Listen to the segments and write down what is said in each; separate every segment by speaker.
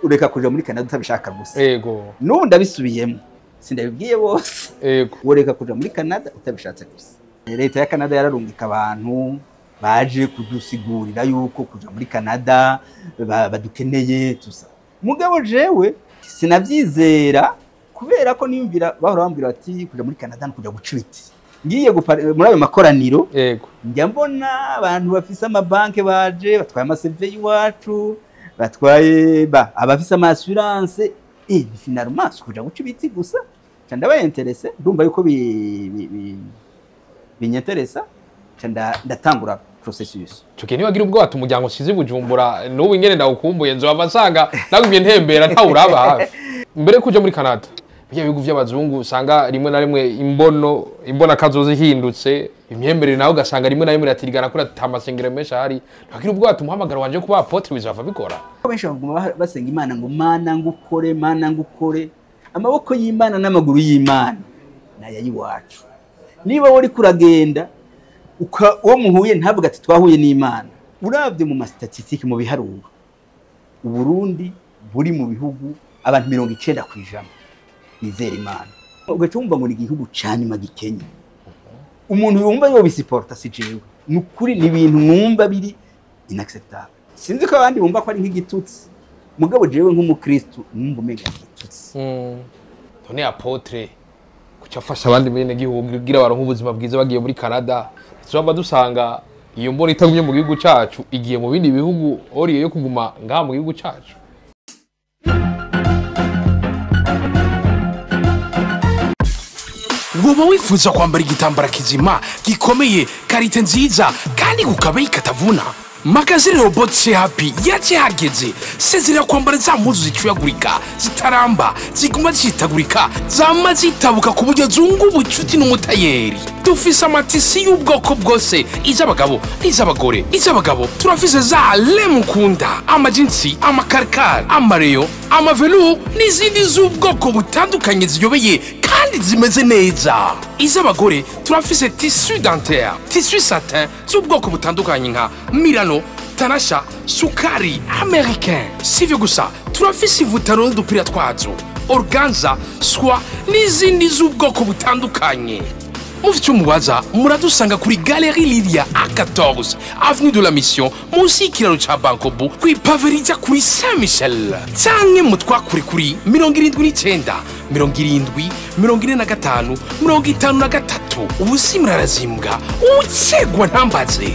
Speaker 1: Ureka kuja muri Canada utabishaka gusa.
Speaker 2: Yego.
Speaker 1: N'ubu ndabisubiyemo, sindabibwiye bose.
Speaker 2: Yego.
Speaker 1: Ureka kuja muri Canada utabishatse gusa. Leta ya Canada yararungika abantu baje kudusigurira yuko kuja muri Canada badukeneye tusa. Mugabo jewe sinavyizera kubera ko niyumvira bahora bambwira bati kuja muri Canada no kuja guca ibiti. Ngiye muri ayo makoraniro.
Speaker 2: Yego.
Speaker 1: Njya mbona abantu bafise amabanke baje batwaye ama CV y'iwacu, batwaye abafise ama assurance, finalement kuja guca ibiti gusa. Ca ndabaye intéressé, ndumva yuko binyenteresa, ca ndatangura processus.
Speaker 2: Ico gihe ntiwagira ubwoba ati umuryango usize Bujumbura n'ubu ingene ndawukumbuye nzohava nsanga nagumye ntembera ntawuraba hafi. Mbere yo kuja muri Canada, birya bihugu vy'abazungu usanga rimwe na rimwe imbona kazoza ihindutse, imyemerere nawe ugasanga rimwe na rimwe iratirigana kuri ata masengero menshi ahari. Ntiwagira ubwoba ati umuhamagaro wanje kuba apôtre bizova bikora?
Speaker 1: Benshi baguma basenga Imana ngo Mana ngukore, Mana ngukore. Amaboko y'Imana n'amaguru y'Imana naya y'iwacu. Niba wari kuragenda uwo muhuye ntabwo ati twahuye n'Imana. Uravye mu mastatistike, mu biharuro, Uburundi buri mu bihugu abantu 90% bizera Imana. Ugaca wumva ngo ni igihugu ca nyuma gikenye. Umuntu yumva yobisiporta si jewe. Ni ukuri ni ibintu numva biri inacceptable. Sinzi ko abandi bumva ko ari nk'igitutsi. Mugabo jewe nk'umukristo numva umenga igitutsi.
Speaker 2: None apôtre kuca afasha abandi bene gihugu kugira baronke ubuzima bwiza bagiye muri Canada, tuzaba dusanga iyo mbona itagumye mu gihugu cacu igiye mu bindi bihugu oriye yo kuguma ngaha mu gihugu cacu.
Speaker 3: Woba wifuza kwambara igitambara kizima gikomeye, qualité nziza kandi kukabeyi katavuna? Magazine Robot Happy yakihageze. Sezerera kwambara za mpuzu zicuyagurika, zitaramba, ziguma zishitagurika, zama zitabuka ku buryo zunga ubucuti n'umutayeri. Dufise ama tissus y'ubwoko bwose, iz'abagabo n'iz'abagore. Iz'abagabo turafise za lemukunda, amajinsi, amakarikari, amareyo, amavelu n'izindi z'ubwoko butandukanye ziyobeye kandi zimeze neza. Iz'abagore turafise tissu dentelle, tissu satin z'ubwoko butandukanye nka Milano, Tanasha, Sukari, Américain. Sivyo gusa, turafise ivutaro n'udupira twazo, organza, soie n'izindi z'ubwoko butandukanye. Mufite icyo mubaza, muradusanga kuri Galerie Lilia A14, Avenue de la Mission, munsi y'ikiraro ca Bankobu, kw'ipave rija kuri Saint Michel. Canke mutwakure kuri 79 70 45 53. Ubusi murarazimbwa, ucegwa ntambaze.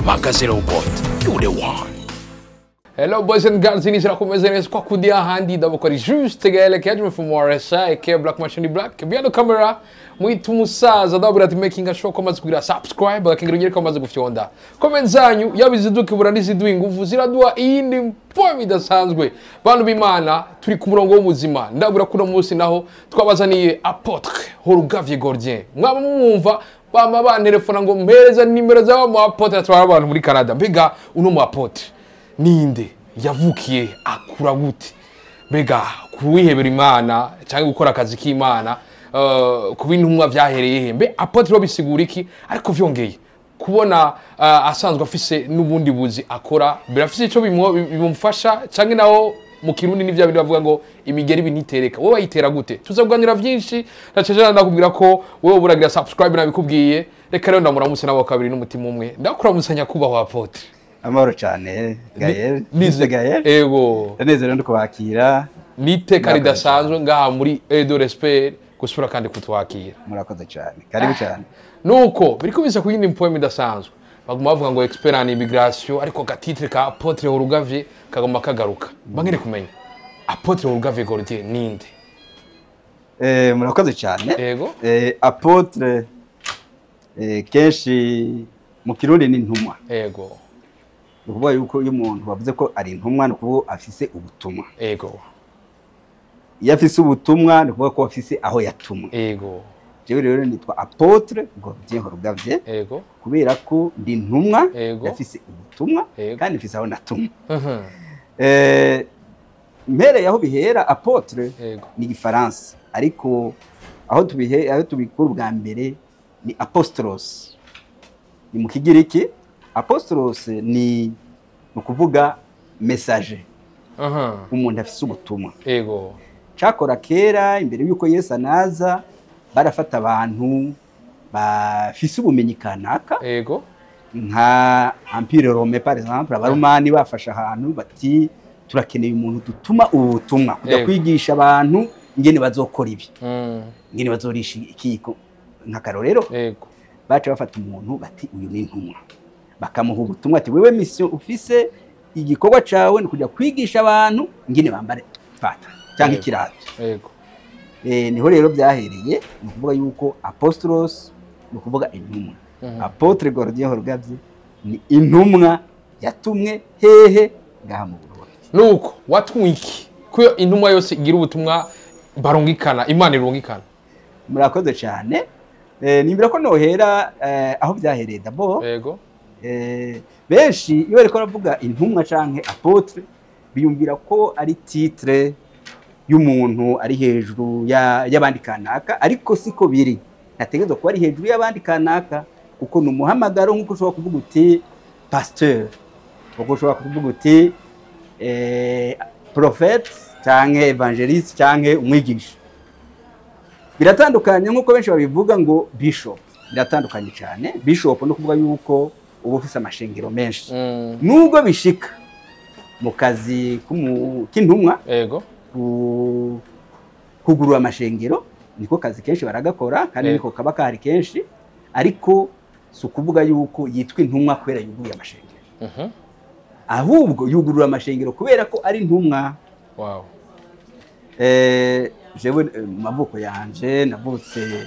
Speaker 3: Magaze Robot, you the one.
Speaker 2: Hello boys and girls, inizira kumeze neza kwa kundi ahandi ndabukora juste gele kejwe from RSI ke Black Machine Black behind the camera mwita umusaza ndabura ati making sure ko amaze kugira subscribe akengera nyereka amaze gufyonda comment zanyu yabiziduka n'iziduha ingufu ziraduha iyindi mpwemu idasanzwe. Bantu b'Imana, turi ku murongo w'ubuzima. Ndabura kuno munsi naho twabazaniye apôtre Horugavye Gordien. Mwaba mumwumva bama bantelefona ngo mpereza nimero z'aba mu apôtre atwara abantu muri Canada. Mbega uno mu apôtre ninde, yavukiye akura gute? Mbega kuwihebera Imana cyangwa gukora akazi k'Imana, kuba intumwa vyahereye he? Mbe apôtre bisigura iki? Ariko vyongeye kubona asanzwe afise n'ubundi buzi akora, birafise ico bimufasha cyangwa naho mu Kirundi n'ivya bindi bavuga ngo imigeri ibinitereka, wowe bayitera gute? Tuzakuganira vyinshi ndaceje, ndakubwira ko wewe buragira subscribe nabikubwiye. Reka rero ndamuramutse nabo kabiri n'umutima umwe. Ndakuramutsa nyakubahwa apôtre.
Speaker 1: Amahoro cyane Gael. Nize Gael.
Speaker 2: Ego.
Speaker 1: Ndanezerewe no kubakira.
Speaker 2: Niteka ridasanzwe ngaha muri Edo Respect gusura kandi kutwakira.
Speaker 1: Murakoze cyane. Karibu cyane.
Speaker 2: Nuko biriko biza ku yindi poem idasanzwe. Baguma bavuga ngo expert en immigration, ariko ga titre ka apôtre Horugavye kagomba kagaruka. Bangere kumenya apôtre Horugavye Gordien ninde?
Speaker 1: Murakoze cyane.
Speaker 2: Ego.
Speaker 1: Apôtre kenshi mu Kirundi ni intumwa.
Speaker 2: Ego.
Speaker 1: Ukuvuga yuko iyo umuntu bavuze ko ari intumwa ni ukuvuga afise ubutumwa.
Speaker 2: Ego.
Speaker 1: Iyo afise ubutumwa ni ukuvuga ko afise aho yatumwe.
Speaker 2: Ego.
Speaker 1: Jewe rero nitwa apôtre Gordien Horugavye.
Speaker 2: Ego.
Speaker 1: Kubera ko ndi intumwa,
Speaker 2: Ego.
Speaker 1: afise ubutumwa
Speaker 2: Ego.
Speaker 1: kandi mfise aho natumwe. Mbere yaho bihera apôtre
Speaker 2: Ego.
Speaker 1: ni igifaransa, ariko aho tubikura ubwa mbere ni apostolos. Ni mu Kigiriki. Apostolos ni ukuvuga messager. Umuntu afise ubutumwa.
Speaker 2: Ego.
Speaker 1: Cakora kera imbere yuko Yesu anaza barafata abantu bafise ubumenyi kanaka.
Speaker 2: Ego.
Speaker 1: Nka Empire Romain par exemple, abaromani bafasha ahantu bati turakeneye umuntu dutuma ubu butumwa kujya kwigisha abantu ingene bazokora ibi, ingene bazorisha ikiko nk'akarorero.
Speaker 2: Ego.
Speaker 1: Baca bafata umuntu bati uyu ni intumwa, bakamuha ubutumwa ati wewe mission ufise igikorwa cawe ni kujya kwigisha abantu ingene bambare ipata cyangwa ikirato.
Speaker 2: Yego.
Speaker 1: Niho rero byahereye, ni ukuvuga yuko apostolos ni ukuvuga intumwa. Apotre Gordien Horugavye ni intumwa yatumwe hehe ngaha mu Burundi.
Speaker 2: Nuko watumwe iki? Kuyo intumwa yose igira ubutumwa barungikana, Imana irungikana.
Speaker 1: Murakoze cyane. Nimbira ko nohera aho byahereye d'abord.
Speaker 2: Yego.
Speaker 1: Benshi iyo bariko baravuga intumwa canke apotre biyumvira ko ari titre y'umuntu ari hejuru y'abandi kanaka, ariko siko biri. Nategerezwa kuba ari hejuru y'abandi kanaka kuko ni umuhamagaro, nk'uko ushobora kuvuga uti pasteur, uko ushobora kuvuga uti prophète canke evangeliste canke umwigisha. Biratandukanye nk'uko benshi babivuga ngo bishop, biratandukanye cyane. Bishop no kuvuga yuko uba ufise amashengero menshi. Nubwo bishika mu kazi k'intumwa,
Speaker 2: yego,
Speaker 1: kugurura amashengero niko kazi kenshi baragakora kandi niko kaba kahari kenshi, ariko si ukuvuga yuko yitwa intumwa kubera yuguruye amashengero. Ahubwo yugurura amashengero kubera ko ari intumwa.
Speaker 2: Wow.
Speaker 1: Jewe mu mavuko yanje navutse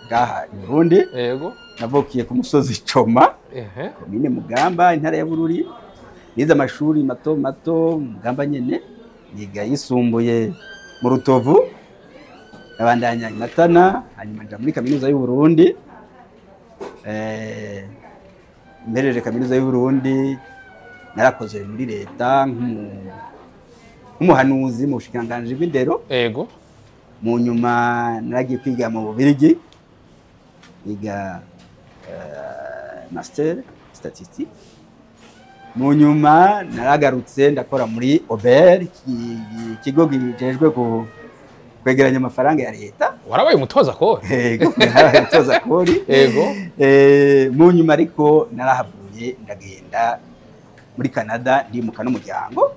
Speaker 1: ngaha i Burundi.
Speaker 2: Yego.
Speaker 1: Navukiye ku musozi Coma, komine Mugamba, intara ya Bururi. Nize amashuri mato mato Mugamba nyene, niga yisumbuye mu Rutovu, nabandanya i Matana, hanyuma nja muri kaminuza y'u Burundi. Mpereje kaminuza y'u Burundi narakoze muri leta nk'umuhanuzi mu bushikiranganji bw'indero.
Speaker 2: Yego.
Speaker 1: Mu nyuma naragiye kwiga mu Bubiligi, niga master statistique. Mu nyuma naragarutse ndakora muri OBR, ikigo kijejwe kwegeranya amafaranga ya leta.
Speaker 2: Warabaye umutoza kori?
Speaker 1: Yego, narabaye umutoza kori.
Speaker 2: Yego.
Speaker 1: Mu nyuma ariko narahavuye ndagenda muri Canada ndimuka n'umuryango.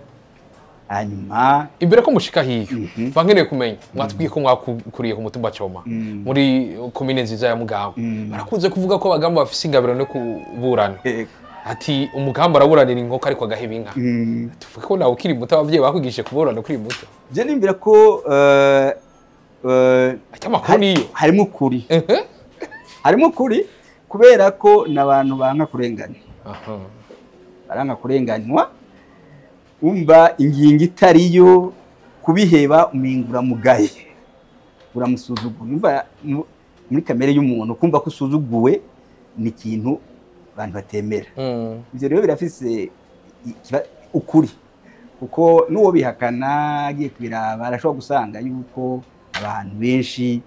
Speaker 1: Hanyuma
Speaker 2: imbere ko mushika hiyo bankeneye kumenya, mwatubwiye ko mwakuriye ku mutumba Coma muri komine nziza ya Mugamba. Barakunze kuvuga ko abagamba bafise ingabiro no kuburana. Ati umugamba araburanira inkoko ariko agaheba inka. Tuvuge ko nawe ukiri muto abavyeyi bakwigishe kuburana ukiri muto.
Speaker 1: Je nimbira ko harimo ukuri. Harimo ukuri kubera ko n'abantu banka kurenganya. Baranka kurenganywa. Umva ingingo itariyo kubiheba umingura mugaye, uramusuzugura. Umva muri kamere y'umuntu kumva ko usuzuguwe ni ikintu abantu batemera. Ivyo rero birafise ukuri, kuko n'uwo bihakana agiye kubiraba arashobora gusanga yuko abantu benshi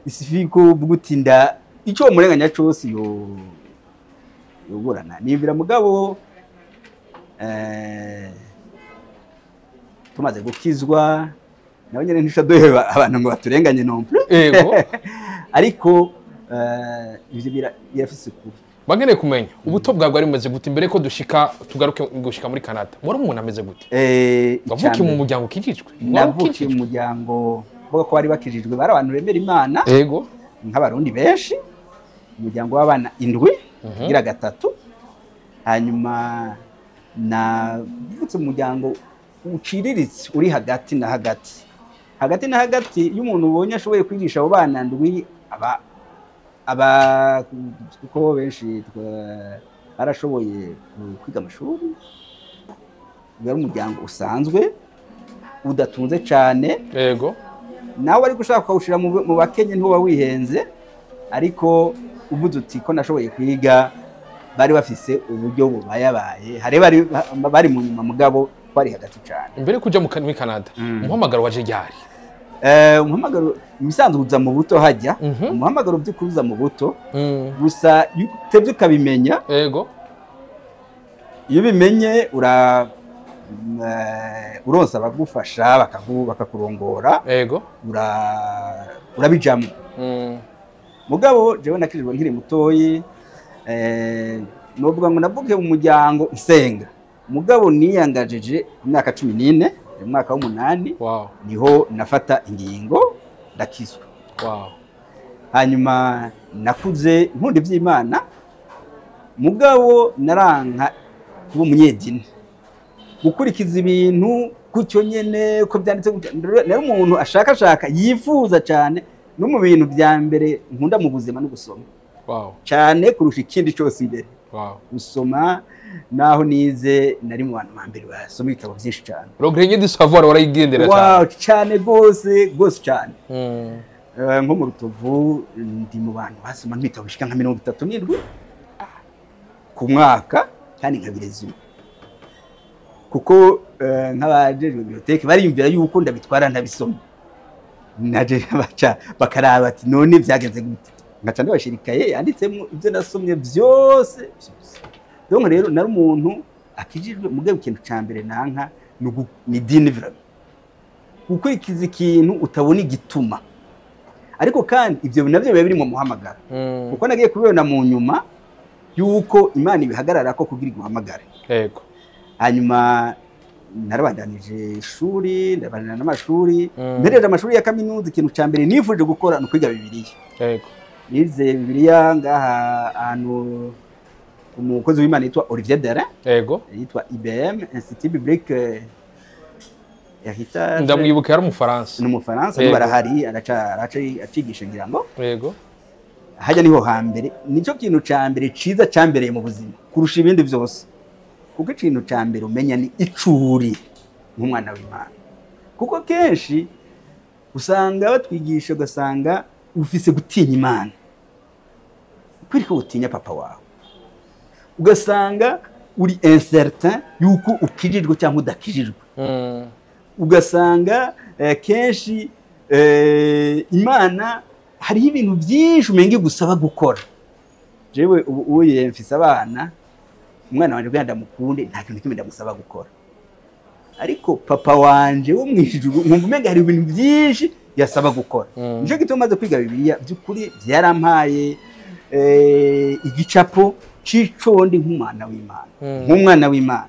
Speaker 1: isifiko gutinda ico murenganya cose yo yoburana. Nibira mugabo tumaze gukizwa nawe nyene ntishaduheba abantu ngo baturenganye non plus.
Speaker 2: Yego.
Speaker 1: Ariko ivyo birafise ukuri.
Speaker 2: Bankeneye kumenya ubuto bwawe bwari bumeze gute imbere ko dushika tugaruke gushika muri Canada. Wari umuntu ameze gute? Wavukiye mu muryango ukijijwe?
Speaker 1: Navukiye mu muryango bavuga ko bari bakijijwe, bari abantu bemera Imana.
Speaker 2: Yego.
Speaker 1: Nk'abarundi benshi, umuryango w'abana indwi kugira gatatu. Hanyuma navutse mu muryango uciriritse uri hagati na hagati. Hagati na hagati iyo umuntu ubonye ashoboye kwigisha abo bana ndwi aba kuko benshi barashoboye kwiga amashuri, yari umuryango usanzwe udatunze cyane.
Speaker 2: Yego.
Speaker 1: Nawe ariko ushaka ukawushira mu bakenye ntuba wihenze, ariko uvuze uti ko nashoboye kwiga, bari bafise uburyo bubayabaye, hari bari mu nyuma mugabo bari hagati cyane.
Speaker 2: Imbere kuja muri Canada, umuhamagaro waje ryari?
Speaker 1: Umuhamagaro imisanzwe uza mu buto hajya, umuhamagaro by'ukuza mu buto, gusa utevye ukabimenya.
Speaker 2: Yego.
Speaker 1: Iyo ubimenye Uronse abagufasha bakakurongora,
Speaker 2: Ego.
Speaker 1: Urabijamo. Mugabo jewe nakirijwe nkiri mutoyi, novuga ngo navuke mu muryango nsenga, mugabo niyangajeje ku myaka 14, mu mwaka w'8, niho nafata ingingo ndakizwa. Hanyuma nakuze nkunda ivy'Imana, mugabo naranka kuba umunyedini, gukurikiza ibintu gutyo nyene ko byanditse gutyo. Nari umuntu ashakashaka, yifuza cyane, no mu bintu vya mbere nkunda mu buzima no gusoma cyane kurusha ikindi cyose imbere. Gusoma, naho nize nari mu bantu ba mbere basoma ibitabo byinshi cyane.
Speaker 2: Le grenier du savoir warayigendera cyane.
Speaker 1: Wow, cyane rwose rwose cyane. Nko mu Rutovu ndi mu bantu basoma nk'ibitabo bishika nka 37 ku mwaka, kandi nkabirezima, kuko nk'abajejwe bibliothèque bariyumvira yuko ndabitwara ntabisoma, naje baca bakaraba ati: "None byagenze gute?" Ngaca ndabashira ikaye yanditsemo ibyo nasomye byose byose. Donc rero nari umuntu akijijwe, mugabo ikintu ca mbere nanka ni dini vraiment, gukurikiza ikintu utabona igituma. Ariko kandi ibyo nabyo biba biri mu muhamagaro, kuko nagiye kubibona mu nyuma yuko Imana ibihagarara ko kugira iguhamagare. Hanyuma narabandanije ishuri, ndabandana n'amashuri. Mpereje amashuri ya kaminuza, ikintu cya mbere nifuje gukora ni ukwiga Bibiliya. Nize Bibiliya ngaha ahantu umukozi w'Imana yitwa Olivier Derain, yitwa IBM, Institut Biblique Heritage.
Speaker 2: Ndamwibuka, yari Umufaransa.
Speaker 1: Ni Umufaransa. N'ubu arahari, araca acigisha ngira ngo. Hajya niho hambere, nicyo kintu ca mbere ciza cambereye mu buzima kurusha ibindi byose, kuko ikintu ca mbere umenya ni icuri nk'umwana w'Imana, kuko kenshi usanga batwigisha, ugasanga ufise gutinya Imana kwiriko utinya papa wawe, ugasanga uri incertain yuko ukijijwe cyangwa udakijijwe. Ugasanga kenshi Imana hariho ibintu byinshi umenga gusaba gukora. Jewe ubu uye mfise abana, umwana wanje kugira ndamukunde nta kintu kimwe ndamusaba gukora, ariko papa wanje wo mwijuru nkumva umenga hari ibintu byinshi yasaba gukora. Nico gituma maze kwiga Bibiliya, by'ukuri byarampaye igicapo c'ico ndi nk'umwana w'Imana, nk'umwana w'Imana,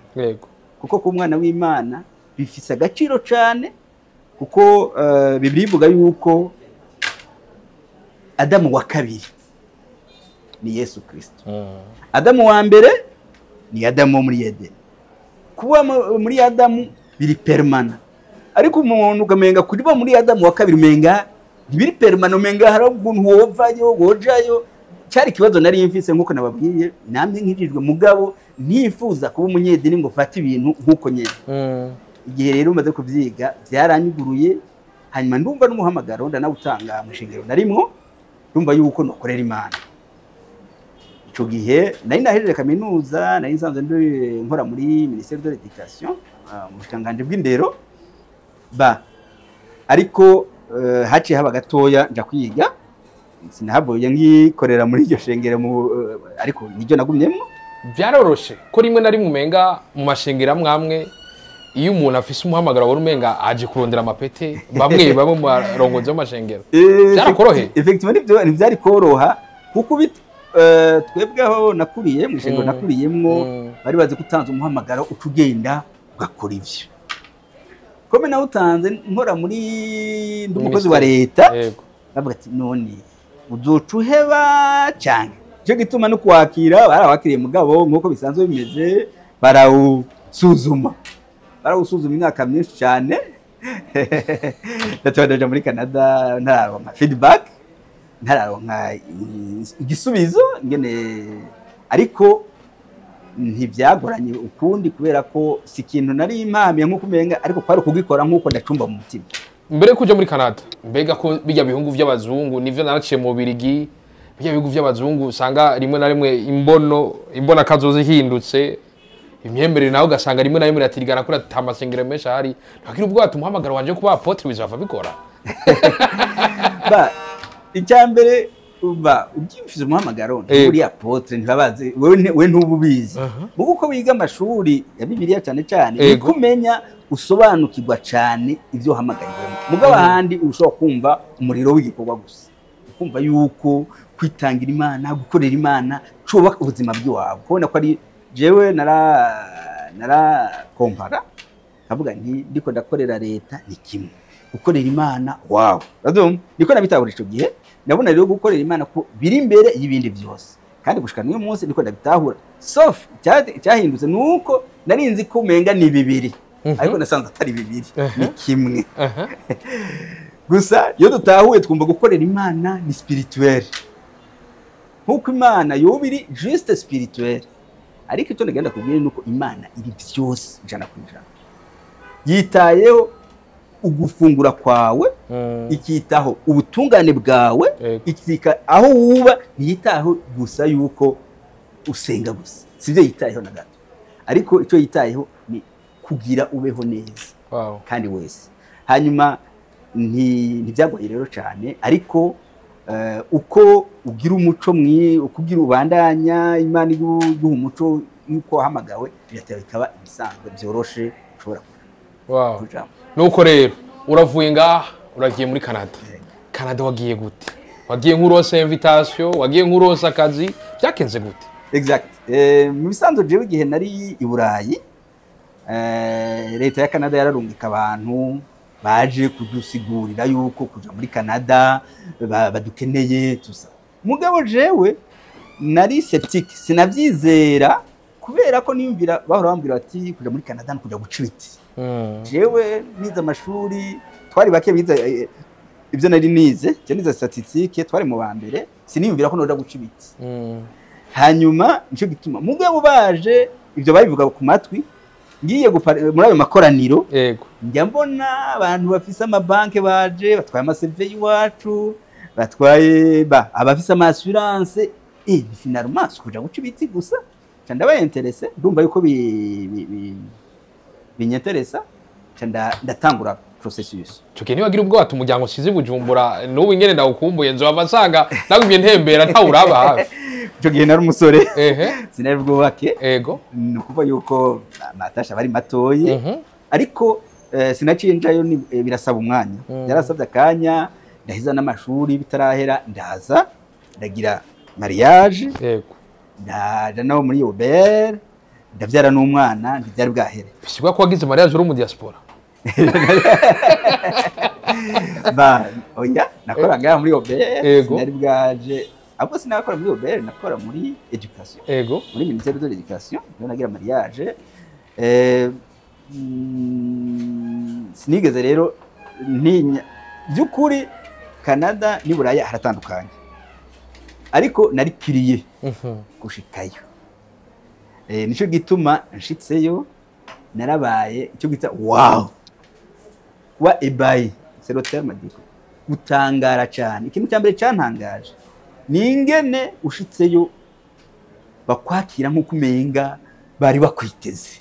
Speaker 1: kuko ku mwana w'Imana bifise agaciro cyane, kuko Bibiliya ivuga yuko Adamu wa kabiri ni Yesu Kristo. Adamu wa mbere ni Adamu wo muri Edeni. Kuba muri Adamu biri permanent, ariko umuntu ukamenga kuba muri Adamu wa kabiri umenga ntibiri permanent, umenga hari ukuntu wovayo wojayo. Cyari ikibazo nari mfise, nk'uko nababwiye, namwe nkijijwe mugabo ntifuza kuba umunyedini ngo mfate ibintu nk'uko nyene. Igihe rero umaze kubyiga byaranyuguruye, hanyuma ndumva n'umuhamagaro ndanawutanga mu ishengero narimwo, ndumva yuko nokorera Imana. Ico gihe nari nahejeje kaminuza, nari nsanzwe ndi nkora muri ministère de l'Éducation, mu bushikiranganji bw'indero ba, ariko haciye haba gatoya nja kwiga, sinahavuye ngikorera muri iryo shengero ariko niryo nagumyemo.
Speaker 2: Byaroroshe ko rimwe na rimwe umenga mu mashengero amwe amwe, iyo umuntu afise umuhamagaro wari umenga aje kurondera amapete, bamwe bamwe mu barongozi b'amashengero. Byarakoroheye?
Speaker 1: Effectivement, nibyo, ntibyari koroha, kuko twebwe aho nakuriye mu ishengero nakuriyemwo, bari bazi ko utanze umuhamagaro uca ugenda ugakora ivyo. Comme nawe utanze nkora muri ndi umukozi wa leta, bavuga ati: "None uzoca uheba cyane?" Nicyo gituma no kwakira barawakiriye, mugabo nk'uko bisanzwe bimeze barawusuzuma imyaka myinshi cyane. Ndaja muri Canada ntararonka feedback, ntararonka igisubizo ngene, ariko ntibyagoranye ukundi, kubera ko si ikintu nari impamiye nk'uko umenga, ariko kwari ukugikora nk'uko ndacumba mu mutima.
Speaker 2: Mbere yo kuja muri Canada, mbega ko bijya bihugu vy'abazungu, nivyo naraciye mu Birigi, bijya bihugu vy'abazungu usanga rimwe na rimwe imbono imbona kazoza ihindutse, imyemerere nawe ugasanga rimwe na rimwe iratirigana kuri ata masengero menshi ahari, ntagira ubwoba ati umuhamagaro wanje kuba apôtre bizava bikora?
Speaker 1: Ba, icya mbere Uba ubyifise umuhamagaro uri apôtre, ntibabazi wewe, ntububizi. Mugo uko wiga amashuri ya Bibiliya cyane cyane, niko umenya, usobanukirwa cyane ibyo uhamagariwemo. Mugabo ahandi ushobora kumva umuriro w'igikorwa gusa, ukumva yuko kwitangira Imana, gukorera Imana, cubaka ubuzima bw'iwawe, kubona ko ari jewe nara kompara, nkavuga nti ndiko ndakorera leta ni kimwe, gukorera Imana, wawe urabyumva, niko nabitahura ico gihe. Ndabona rero gukorera Imana ko biri imbere y'ibindi byose, kandi gushika n'uyu munsi niko ndabitahura, sauf icyahindutse ni uko nari nzi ko umenga ni bibiri, ariko nasanze atari bibiri, ni kimwe. Gusa iyo dutahuye twumva gukorera Imana ni spirituel, nkuko Imana yoba iri juste spirituel. Ariko icyo nagenda kubwira ni uko Imana iri byose 100%. Yitayeho ugufungura kwawe, ikitaho ubutungane bwawe, ikika aho wuba. Ntiyitaho gusa yuko usenga gusa, sibyo yitayeho na gato, ariko icyo yitayeho ni kugira ubeho neza kandi wese. Hanyuma ntibyagoye rero cyane, ariko uko ugira umuco mwi, uko ugira ubandanya Imana iguha umuco yuko wahamagawe, biratera bikaba ibisanzwe byoroshe ushobora kujamo.
Speaker 2: Nuko rero uravuye ngaha uragiye muri Canada. Canada wagiye gute? Wagiye nk'uronse invitation? Wagiye nk'uronse akazi? Byakenze gute?
Speaker 1: Exact. Mu bisanzwe jewe igihe nari i Burayi, leta ya Canada yararungika abantu baje kudusigurira yuko kuja muri Canada badukeneye tusa. Mugabo jewe nari sceptique, sinavyizera, kubera ko niyumvira bahora bambwira bati kuja muri Canada no kuja guca ibiti. Jewe nize amashuri, twari bake bize ibyo nari nize, je nize statistique, twari mu ba mbere, siniyumvira ko noja guca ibiti. Hanyuma nico gituma mugabo baje ibyo babivuga ku matwi, ngiye muri ayo makoraniro, njya mbona abantu bafise amabanke baje batwaye ama CV y'iwacu, batwaye ba abafise ama assurance, finalement si kuja guca ibiti gusa. Nca ndaba intéressé, ndumva yuko binyenteresa, nca ndatangura processus.
Speaker 2: Ico gihe ntiwagira ubwoba ati umuryango usize i Bujumbura, n'ubu ingene ndawukumbuye, nzohava nsanga nagumye ntembera ntawuraba hafi?
Speaker 1: Ico gihe nari umusore, sinari bwubake. Ni ukuvuga yuko amatasha bari matoyi, ariko sinaciye njayo, birasaba umwanya. Yarasabye akanya, ndahiza n'amashuri bitarahera, ndaza ndagira mariage, ndaja no muri OBR, ndavyara n'umwana, ntibyari bwahere.
Speaker 2: Bisigwa ko wagize mariage uri mu diaspora?
Speaker 1: Ba oya, nakora ngaha muri OBR. Sinari bwaje, ahubwo sinakora muri OBR, nakora muri education, muri ministère de l'éducation niho nagira mariage. Sinigeze rero ntinya. By'ukuri Canada n'i Buraya haratandukanye, ariko nari kiriye gushikayo. Nico gituma nshitseyo narabaye icyo bita wow, kuba ébahi, c'est le terme diko, gutangara cyane. Ikintu cya mbere cyantangaje ni ingene ushitseyo bakwakira nk'uko umenga bari bakwiteze.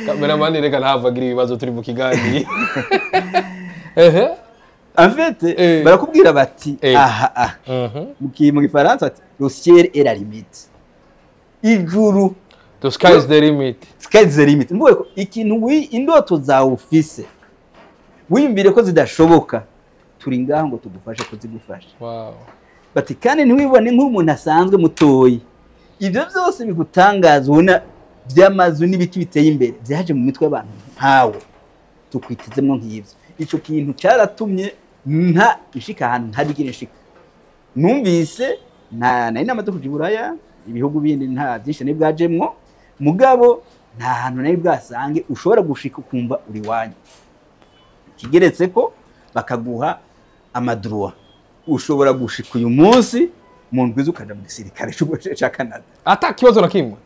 Speaker 2: Cameraman, reka ntavagira ibibazo, turi mu kiganiro. Ehe.
Speaker 1: En fait, barakubwira bati aha aha, mu gifaransa bati le ciel est la limite, ijuru.
Speaker 2: The sky is the limit.
Speaker 1: Sky is the limit. Mvuge ko ikintu indoto zawe ufise wiyumvire ko zidashoboka, turi ngaho ngo tugufashe kuzigufasha. Bati kandi ntiwibone nk'umuntu asanzwe mutoyi, ibyo byose bigutangaza ubona by'amazu n'ibiti biteye imbere byaje mu mitwe y'abantu nkawe, tukwitezemo nk'ibyo. Ico kintu cyaratumye nta nshika ahantu ntabigira nshika. Numvise nta nari namaze kuja i Buraya, ibihugu bindi nta byinshi nari bwajemwo, mugabo nta hantu nari bwasange ushobora gushika ukumva uri wanyu, kigeretse ko bakaguha ama droits, ushobora gushika uyu munsi mu ndwi ukaja mu gisirikare ca Canada.
Speaker 2: Ata kibazo na kimwe.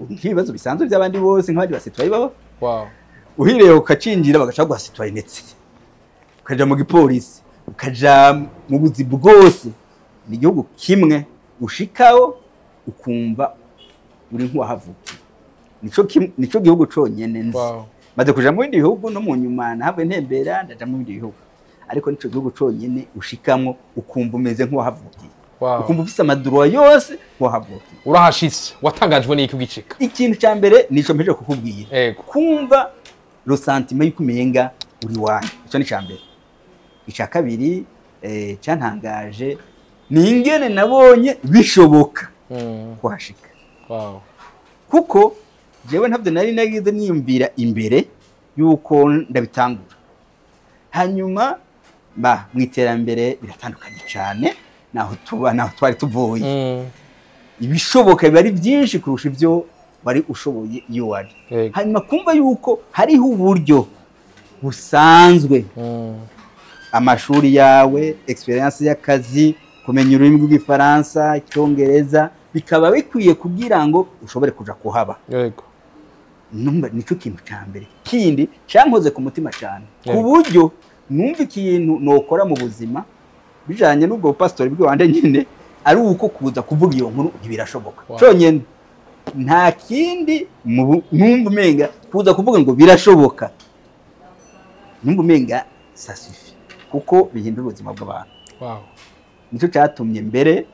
Speaker 1: Nk'ibibazo bisanzwe by'abandi bose, nk'abandi ba citoyen baba. Uhiriye ukacinjira, bagaca baguha citoyenneté, ukaja mu gipolisi, ukaja mu buzi bwose. Ni igihugu kimwe ushikaho ukumva uri nk'uwahavukiye. Nico gihugu conyene nzi. Maze kuja mu bindi bihugu no mu nyuma nahabwe ntembera, ndaja mu bindi bihugu. Ariko nico gihugu conyene ushikamwo ukumva umeze nk'uwahavukiye,
Speaker 2: Wow.
Speaker 1: ukumva ufise ama droits yose nk'uwahavukiye.
Speaker 2: Urahashitse, watangajwe n'iki ugicika?
Speaker 1: Ikintu ca mbere nico mpejeje kukubwira, kumva le sentiment y'uko umenga uri wanyu. Ico ni ca mbere. Ica kabiri cantangaje ni ingene nabonye bishoboka kuhashika, kuko jewe ntabyo nari nagize niyumvira imbere yuko ndabitangura. Hanyuma ba mu iterambere biratandukanye cyane naho tuba, naho twari tuvuye. Ibishoboka biba ari byinshi kurusha ibyo wari ushoboye iyo wari. Hanyuma kumva yuko hariho uburyo busanzwe, amashuri yawe, expérience y'akazi, kumenya ururimi rw'Igifaransa, Icyongereza, bikaba bikwiye kugira ngo ushobore kuja kuhaba. Numva nico kintu ca mbere. Kindi cyankoze ku mutima cyane, ku buryo numva ikintu nokora mu buzima bijanye n'ubwo pastori bw'iwanje nyine, ari uko kuza kuvuga iyo nkuru ntibirashoboka. Conyene, nta kindi. Numva umenga kuza kuvuga ngo birashoboka, numva umenga ça suffit, kuko bihindura ubuzima bw'abantu. Nicyo cyatumye mbere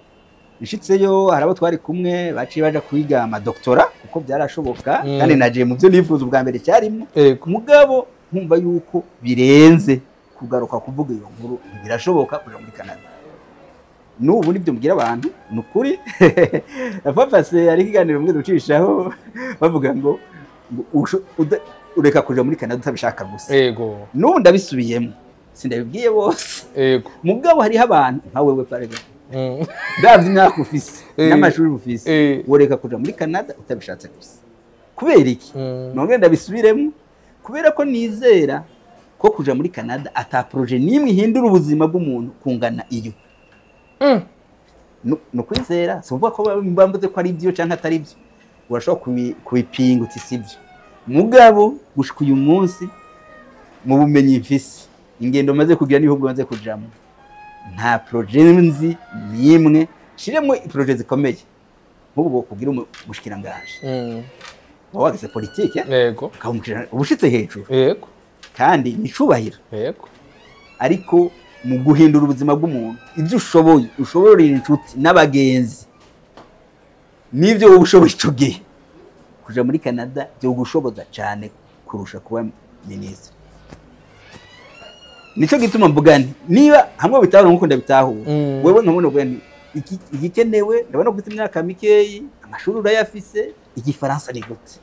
Speaker 1: nshitseyo hari abo twari kumwe baciye baja kwiga ama doctorats, kuko byarashoboka. Kandi nagiye mu byo nifuza ubwa mbere cyarimo. Mugabo nkumva yuko birenze kugaruka kuvuga iyo nkuru, birashoboka kuja muri Canada. N'ubu nibyo mbwira abantu, ni ukuri. Papa se hari ikiganiro mwe ducishaho bavuga ngo ureka kuja muri Canada utabishaka gusa. N'ubu ndabisubiyemo, sindabibwiye bose. Mugabo hariho abantu nka wewe, par exemple, ndavye imyaka ufise n'amashuri ufise, woreka kuja muri Canada utabishatse gusa. Kubera iki? Nongere ndabisubiremo, kubera ko nizera ko kuja muri Canada ata projet n'imwe ihindura ubuzima bw'umuntu kungana iyo. No kwizera, si ukuvuga ko bambuze ko ari byo canke atari byo. Urashobora kubipinga uti si byo. Mugabo gushika uyu munsi, mu bumenyi mfise, ingendo maze kugira n'ibihugu maze kujamo, nta projet nzi n'imwe, shiremo projet zikomeye nk'ubu kugira umushikiranganji, uba wagize politike, ukaba uba ushitse hejuru, kandi ni icubahiro. Ariko mu guhindura ubuzima bw'umuntu, ibyo ushoboye ushoborera inshuti n'abagenzi n'ibyo wowe ushoboye ico gihe, kuja muri Canada byogushoboza cyane kurusha kuba minisitiri. Nico gituma mvuga nti niba hamwe bitahura nkuko ndabitahura, wewe nkabona uvuga nti igikenewe, ndabona ko ufite imyaka mikeyi, amashuri urayafise, Igifaransa ni gute?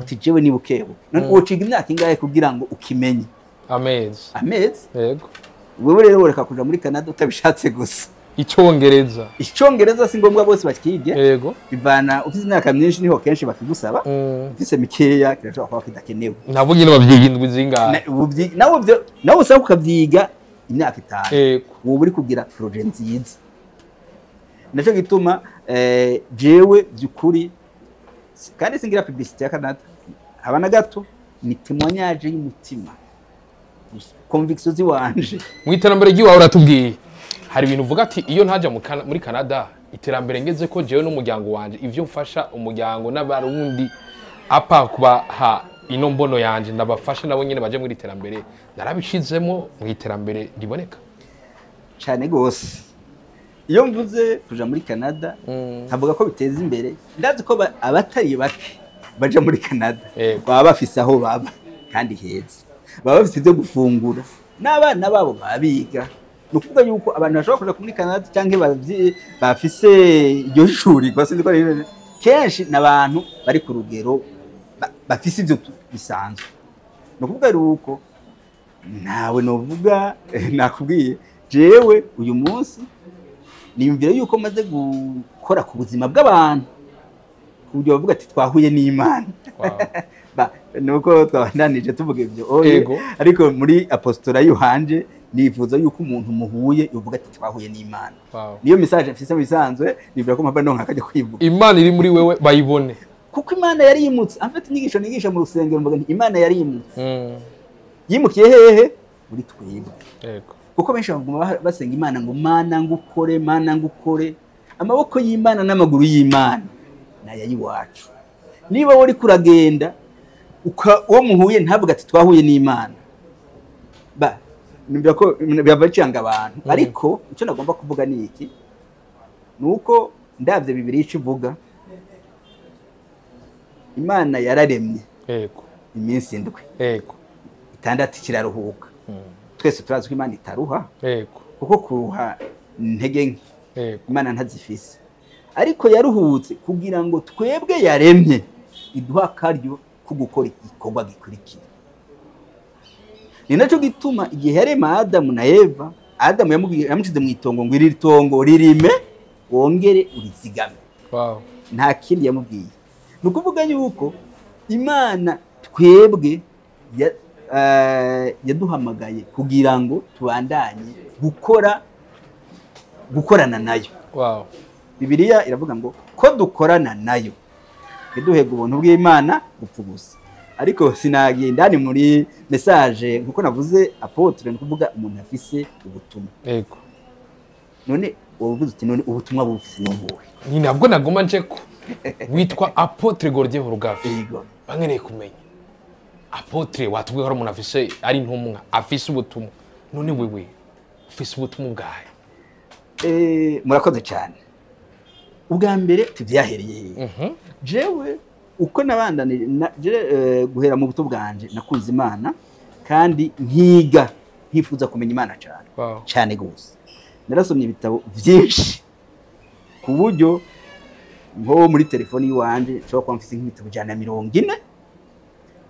Speaker 1: Uti jewe ni bukebuke. None wociga imyaka ingahe kugira ngo ukimenye?
Speaker 2: Amezi.
Speaker 1: Amezi. Wewe rero woreka kuja muri Canada utabishatse gusa.
Speaker 2: Icyongereza.
Speaker 1: Icyongereza si ngombwa bose bakige. Bivana, ufite imyaka myinshi niho kenshi bakigusaba, ufise mikeya kirashobora kuba kidakenewe.
Speaker 2: Nabo nyine babyiga indwi zingahe?
Speaker 1: Nawe usaba ukabyiga imyaka 5, wowe uri kugira projet nziza. Naco gituma jewe byukuri, kandi singira publicité ya Canada haba na gato, ni témoignage y'umutima gusa, conviction ziwanje.
Speaker 2: Mu iterambere ry'iwawe uratubwiye hari ibintu uvuga ati iyo ntajya muri Canada, iterambere ngeze ko jewe n'umuryango wanje, ivyo mfasha umuryango n'Abarundi, apa kubaha ino mbono yanje ndabafasha nabo nyene baje muri iterambere, narabishizemo mu iterambere riboneka.
Speaker 1: Cyane gose. Iyo mvuze kuja muri Canada, nkavuga ko biteza imbere, ndazi ko abatari bake baja muri Canada baba bafise aho baba kandi heza, baba bafise ibyo gufungura n'abana babo baba biga. Ni ukuvuga yuko abantu bashobora kuja muri Canada cyangwa bafise iryo shuri, sinzi ko kenshi n'abantu bari ku rugero bafise ibyo bisanzwe. Ni ukuvuga yuko ntawe novuga. Nakubwiye, jewe uyu munsi niyumvira yuko maze gukora ku buzima bw'abantu ku buryo bavuga ati twahuye n'Imana. Nuko twabandanije tuvuga ibyo oye, ariko muri apostolat yuhanje nifuza yuko umuntu muhuye yovuga ati twahuye n'Imana. Niyo message mfise mu bisanzwe. Nibwira ko mpava ndonka akajya kwivuga.
Speaker 2: Imana iri muri wewe bayibone.
Speaker 1: Kuko Imana yarimutse. En fait, inyigisho nigisha mu rusengero, mvuga nti Imana yarimutse. Yimukiye hehe? Muri twebwe. Kuko benshi baguma basenga Imana ngo Mana ngukore, Mana ngukore. Amaboko y'Imana n'amaguru y'Imana naya y'iwacu. Niba wowe uriko uragenda, uwo muhuye ntavuga ati twahuye n'Imana, ba Nibyo ko birabacanga abantu, ariko icyo nagomba kuvuga ni iki, nuko ndavye Bibiliya ico ivuga, Imana yararemye iminsi 7, 6 kiraruhuka. Twese turazi ko Imana itaruha, kuko kuruha intege nke Imana ntazifise, ariko yaruhutse kugira ngo twebwe yaremye iduha akaryo ko gukora igikorwa gikurikira. Ni nacyo gituma igihe yarema Adamu na Eva, Adamu yamushize mu itongo ngo iri tongo ririme wongere urizigame. Nta kindi yamubwiye. Ni ukuvuga yuko Imana twebwe yaduhamagaye kugira ngo tubandanye gukorana nayo. Bibiliya iravuga ngo ko dukorana nayo iduhega ubuntu bw'Imana gupfa gusa. Ariko sinagiye indani muri message nkuko navuze apôtre, ni kuvuga umuntu afise ubutumwa. None wovuze uti none ubutumwa bufise n'ubuhe?
Speaker 2: Ni nabwo naguma nje ko witwa apôtre Gordien Horugafi. Bangeneye kumenya apôtre watubwiye ko umuntu afise ari intumwa afise ubutumwa, none wewe ufise ubutumwa bwahe?
Speaker 1: Murakoze cyane. Ubwa mbere tuvyahereye hehe? Jewe uko nabandanije guhera mu buto bwanje nakunze Imana kandi nkiga nkifuza kumenya Imana cyane. Cyane gose. Narasomye ibitabo byinshi ku buryo nko muri telefoni yiwanje nshobora kuba mfise nk'ibitabo 140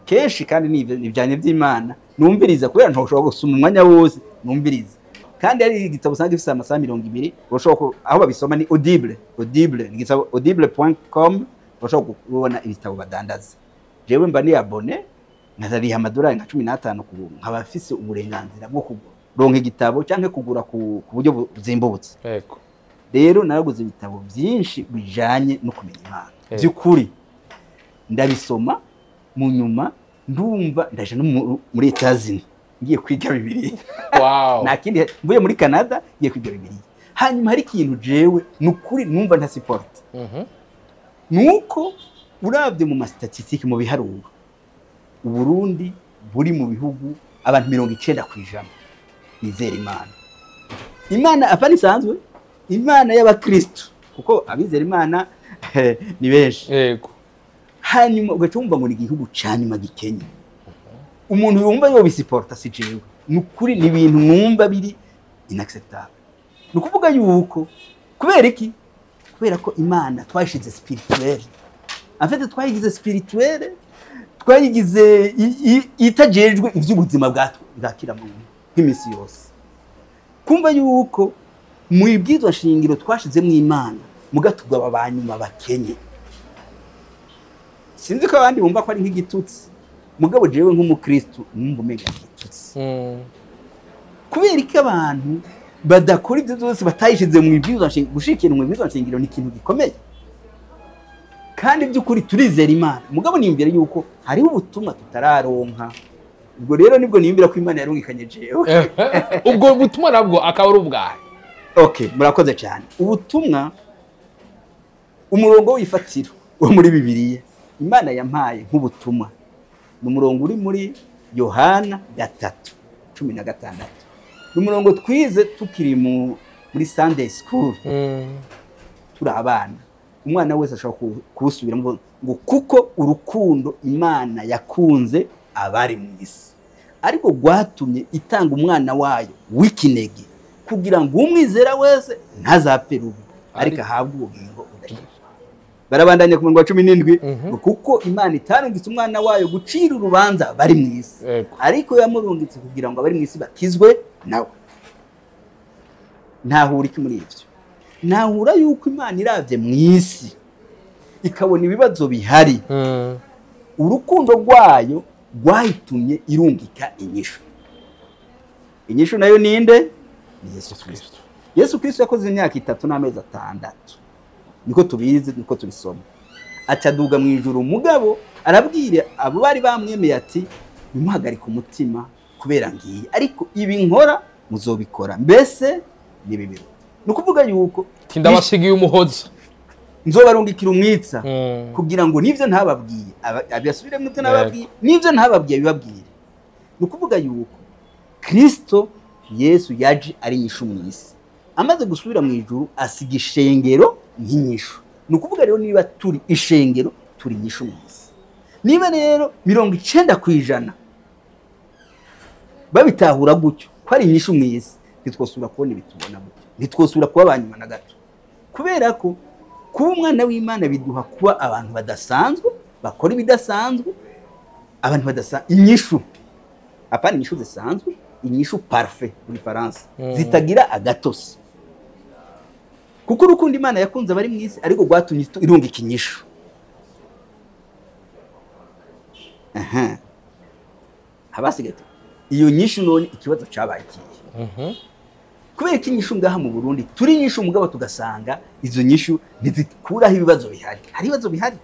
Speaker 1: kenshi, kandi ni ibyanye by'Imana numviriza, kubera ntoshobora gusoma umwanya wose numviriza. Kandi ari igitabo usanga gifise amasaha 20, urashobora aho babisoma ni Audible, Audible ni igitabo audible.com, urashobora kubona ibitabo badandaza. Jewe mba ni abone nkazariha amadolari nka 15 ku nkaba mfise uburenganzira bwo kuronka igitabo canke kugura ku buryo buzimbutse. Rero naraguze ibitabo byinshi bijanye no kumenya Imana by'ukuri, ndabisoma mu nyuma ndumva ndaje no muri Etazini ngiye kwiga Bibiliya. Nta kindi, mvuye muri Canada ngiye kwiga Bibiliya. Hanyuma hari ikintu jewe nukuri numva nta support. Nuko uravye mu ma-statistique mu biharuro, Uburundi buri mu bihugu abantu 90% bizera Imana. Imana apana isanzwe, Imana y'abakristo, kuko abizera Imana ni benshi. Hanyuma ugaca wumva ngo ni igihugu ca nyuma gikenye. Umuntu yumva yo bisiporta si jewe. Nukuri ni ibintu numva biri inacceptable. Nukuvuga yuko kubera iki? Kubera ko Imana twashize spirituelle. En fait twayigize spirituelle, twayigize itajejwe ivy'ubuzima bwa kira muntu nk'imisi yose. Kumva yuko mu ibwizwa shingiro twashize mu Imana mugatugwa abanyuma bakenye. Sinzi ko abandi bumva ko ari nk'igitutsi, mugabo jewe nk'umukristo numva umenga igitutsi. Kubera iki abantu badakora ibyo byose batayishize mu ibwizwa shingiro? Gushikira mu ibwizwa shingiro ni ikintu gikomeye. Kandi by'ukuri turizera Imana, mugabo nimbere yuko hariho ubutumwa tutararonka. Ubwo rero nibwo nimbira ko Imana yarungikanye jewe.
Speaker 2: Ubwo butumwa nabwo akaba ari ubwahe?
Speaker 1: Okay, murakoze cyane. Ubutumwa umurongo w'ifatiro wo muri Bibiliya Imana yampaye nk'ubutumwa ni umurongo uri muri Yohana 3:16. Ni umurongo twize tukiri muri Sunday school. Turi abana. Umwana wese ashobora kuwusubiramo ngo kuko urukundo Imana yakunze abari mu isi, ariko rwatumye itanga umwana wayo w'ikinege kugira ngo umwizera wese ntazapfe rubi, ariko ahabwe ubugingo budashira. Barabandanya ku murongo wa 17 ngo kuko Imana itarungitse umwana wayo gucira urubanza bari mu isi, ariko yamurungitse kugira ngo abari mu isi bakizwe nawe. Ntahura iki muri ivyo? Ntahura yuko Imana iravye mu isi ikabona ibibazo bihari, urukundo rwayo rwayitumye irungika inyishu. Inyishu nayo ninde? Ni Yesu Kristo. Yesu Kristo yakoze imyaka 3 n'amezi 6, niko tubizi, niko tubisoma. Acaduga mu ijuru, mugabo arabwira abo bari bamwemeye ati nimuhagarike umutima kubera ngiye, ariko ibi nkora muzobikora, mbese ni bibiri. Nukuvuga yuko
Speaker 2: ndabasigiye umuhoza,
Speaker 1: nzobarungikira umwitsa kugira ngo nivyo ntababwiye abasubire mu byo nababwiye, nivyo ntababwiye bibabwire. Nukuvuga yuko Kristo Yesu yaje ari inyishu mu isi, amaze gusubira mu ijuru asiga ishengero nk'inyishu. Ni ukuvuga rero niba turi ishengero, turi inyishu mu isi. Niba rero 90% babitahura gutyo ko ari inyishu mu isi, ntitwosubira kubona ibitubona gutyo, ntitwosubira kuba abanyuma na gato. Kubera ko kuba umwana w'Imana biduha kuba abantu badasanzwe, bakora ibidasanzwe, abantu badasanzwe, inyishu, apana inyishu zisanzwe, inyishu parfait mu Faransa, zitagira agatosi. Kuko urukundo Imana yakunze abari mu isi ariko rwatumye irunga ikinyishu. Aha habasigaye iyo nyishu, none ikibazo cabaye ikihe? Kubera ko inyishu ngaha mu Burundi turi inyishu, mugabo tugasanga izo nyishu ntizikuraho ibibazo bihari. Hari ibibazo bihari,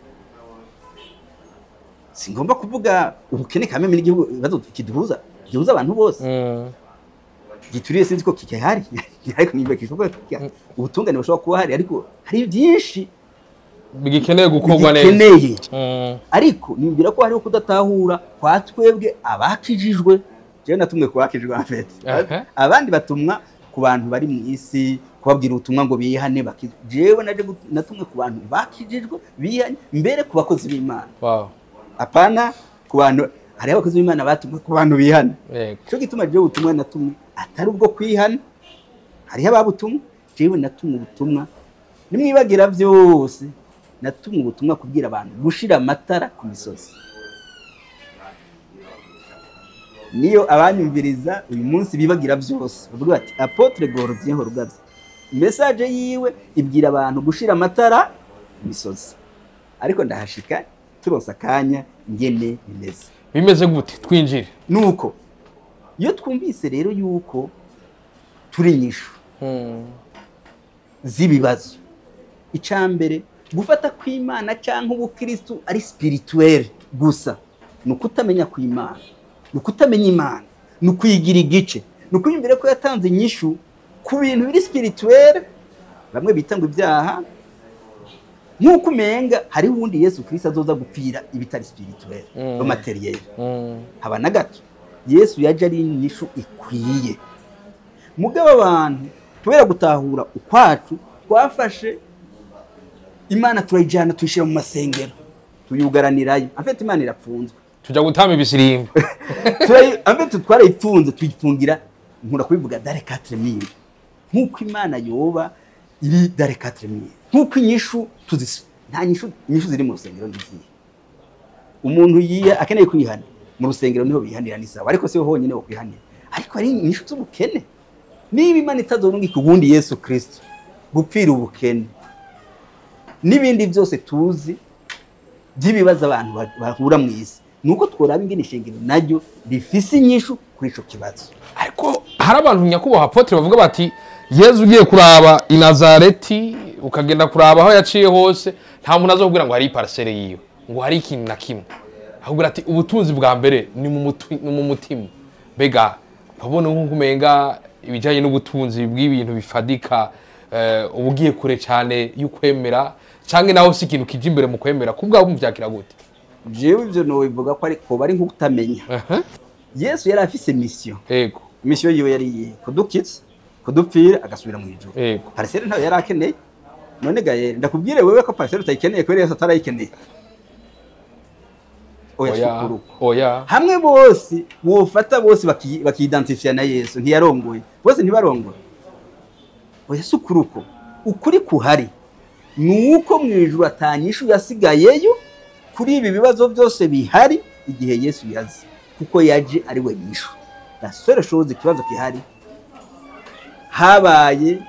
Speaker 1: singomba kuvuga ubukene kameme n'igihugu, ibibazo kiduhuza gihuza abantu bose. Gituriye sinzi ko kikihari, ariko niba kishoboka kikihari, ubutungane bushobora kuba hari, ariko hari byinshi
Speaker 2: bigikeneye gukorwa neza,
Speaker 1: bigikeneye. Ariko nibwira ko hariho kudatahura kwa twebwe abakijijwe. Jewe natumwe ku bakijijwe en fait. Abandi batumwa ku bantu bari mu isi kubabwira ubutumwa ngo bihane bakizwe. Jewe naje natumwe ku bantu bakijijwe bihane, mbere ku bakozi b'Imana. Apana ku bantu, hariho abakozi b'Imana batumwe ku bantu bihana. Cyo gituma jewe ubutumwa natumwe atari ubwo kwihana, hariho ababutumwa. Jewe natumwe ubutumwa, nimwibagira byose, natumwe ubutumwa kubwira abantu gushira amatara ku misozi. Niyo abanyumviriza uyu munsi bibagira byose, bavuga bati Apotre Gordien Rugabye message yiwe ibwira abantu gushira amatara ku misozi. Ariko ndahashika turonsa akanya ngene bimeze.
Speaker 2: Bimeze gute? Twinjire.
Speaker 1: Nuko iyo twumvise rero yuko turi inyishu z'ibibazo, icambere gufata kw'Imana canke ubukristu ari spirituel gusa, ni ukutamenya kw'Imana, ni ukutamenya Imana, ni ukwigira igice, ni ukwiyumvira ko yatanze inyishu ku bintu biri spirituel, bamwe bita ngo ibyaha, nk'uko umenga hariho uwundi Yesu Kristo azoza gupfira ibitari spirituel, no materiel. Haba na gato. Yesu yaje ari inyishu ikwiye. Mugabo abantu kubera gutahura ukwacu twafashe Imana turayijana tuyishira mu masengero, tuyugaranirayo. En fait Imana irapfunzwe.
Speaker 2: Tuja gutama ibisirimba.
Speaker 1: En fait twarayipfunze, tuyifungira, nkunda kubivuga dare 4000. Nkuko Imana yoba iri dare 4000. Nkuko inyishu tuzisi, nta nyishu, inyishu ziri mu rusengero n'izihe. Umuntu yiye akeneye kwihana mu rusengero niho bihanira ni sawa, ariko si ho honyine wo kwihanira. Ariko ari inyishu z'ubukene. Niba Imana itazorungika ubundi Yesu Kristo gupfira ubukene n'ibindi byose tuzi by'ibibazo abantu bahura mu isi, nuko tworaba ingene ishengero naryo rifise inyishu kuri ico kibazo.
Speaker 2: Ariko hari abantu nyakubahwa Apotre bavuga bati Yezu ugiye kuraba i Nazareti ukagenda kuraba aho yaciye hose, nta muntu azokubwira ngo hari parcelle yiwe, ngo hari ikintu na kimwe. Ahubwo ati ubutunzi bwa mbere ni mu mutima. Mbega babona nkuko umenga ibijanye n'ubutunzi bw'ibintu bifadika, ubugiye kure cyane y'ukwemera, canke naho si ikintu kije imbere mu kwemera, kubwa muvyakira gute?
Speaker 1: Jewe ivyo no bivuga ko ariko bari nkukutamenya. Yesu yari afise mission. Mission yiwe yari iyihe? Kudukiza, kudupfira, agasubira mu ijuru. Parcelle ntayo yari akeneye. None gaye ndakubwire wewe ko parcelle utayikeneye kubera Yesu atarayikeneye. Oya, sukuru.
Speaker 2: Oya.
Speaker 1: Hamwe bose wofata bose bakidentifia na Yesu ntiyarongoye. Bose ntibarongoye. Oya sukuruko. Ukuri kuhari nuko mu ijuru atanyishu yasigayeyo kuri ibi bibazo byose bihari igihe Yesu yaze, kuko yaje ari we nyishu. La seule chose ikibazo kihari, habaye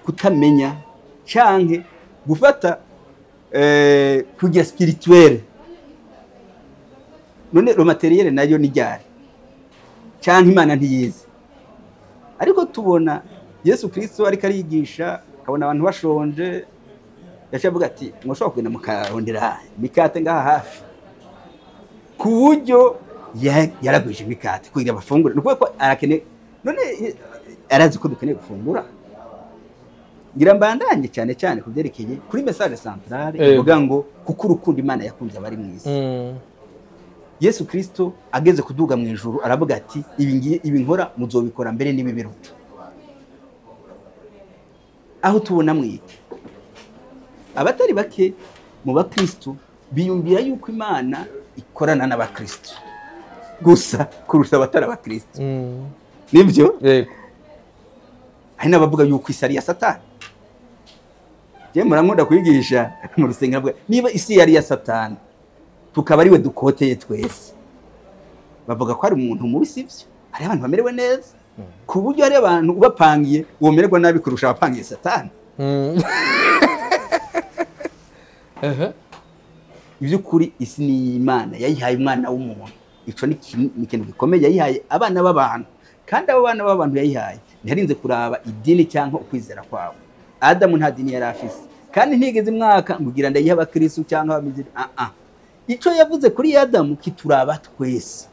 Speaker 1: kutamenya canke gufata kugira spirituel. None lo materiel nayo ni ryari canke Imana ntiyizi. Ariko tubona Yesu Kristo ariko arigisha, akabona abantu bashonje, yaciye avuga ati mwoshobora kugenda mukarondera imikate ngaha hafi, ku buryo yaragwije imikate kugira bafungure. Ni ukuvuga ko arakeneye, none arazi ko dukeneye gufungura. Ngira mbandanye cyane cyane ku byerekeye kuri message centrale ivuga ngo kuko urukundo Imana yakunze abari mu isi. Yesu Kristo ageze kuduga mu ijuru aravuga ati ibi ngiye ibi nkora muzobikora mbere n'ibi biruta. Aho tubona mwiki abatari bake mu bakristo biyumvira yuko Imana ikorana n'abakristo gusa kurusha abatari abakristo. Nibyo?
Speaker 2: Yego.
Speaker 1: Hari n'abavuga yuko isi ari iya Satani. Je murankunda kwigisha mu rusengero avuga niba isi yari iya Satani tukaba ariwe dukoteye twese, bavuga ko ari umuntu mubi, sivyo? Hari abantu bamerewe neza ku buryo hari abantu ubapangiye womererwa nabi kurusha abapangiye Satani. Iby'ukuri isi ni Imana yayihaye umwana w'umuntu. Ico ni ikintu gikomeye, yayihaye abana b'abantu, kandi abo bana b'abantu yayihaye ntiyarinze kuraba idini cyangwa ukwizera kwabo. Adamu nta dini yari afise, kandi ntigeze mwaka ngugira ndayiha abakristo cyangwa abamiziri. Ico yavuze kuri Adamu kituraba twese,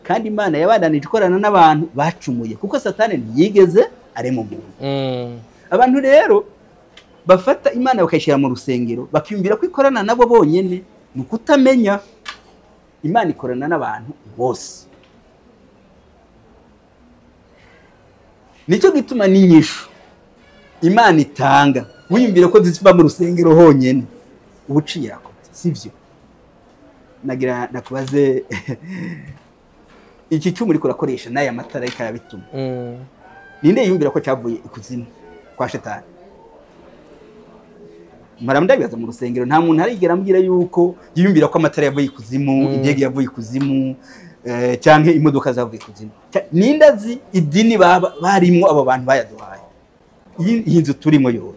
Speaker 1: kandi Imana yabandanije ikorana n'abantu bacumuye, kuko Satani ntiyigeze arema umuntu. Abantu rero bafata Imana bakayishyira mu rusengero bakiyumvira ko ikorana nabo bonyene, ni ukutamenya Imana ikorana n'abantu bose. Nicyo gituma n'inyishu Imana itanga wiyumvira ko ziva mu rusengero honyene ubuciye ako, sivyo? Nagira nakubaze iki cyuma uriko urakoresha n'aya matara ariko arabituma, ninde yiyumvira ko cyavuye ikuzimu kwa Shetani? Mpora ndabibaza mu rusengero, nta muntu arigera ambwira yuko yiyumvira ko amatara yavuye ikuzimu, indege yavuye ikuzimu, canke imodoka zavuye ikuzimu. Ninde azi idini barimwo abo bantu bayaduhaye? Iyi nzu turimo yo,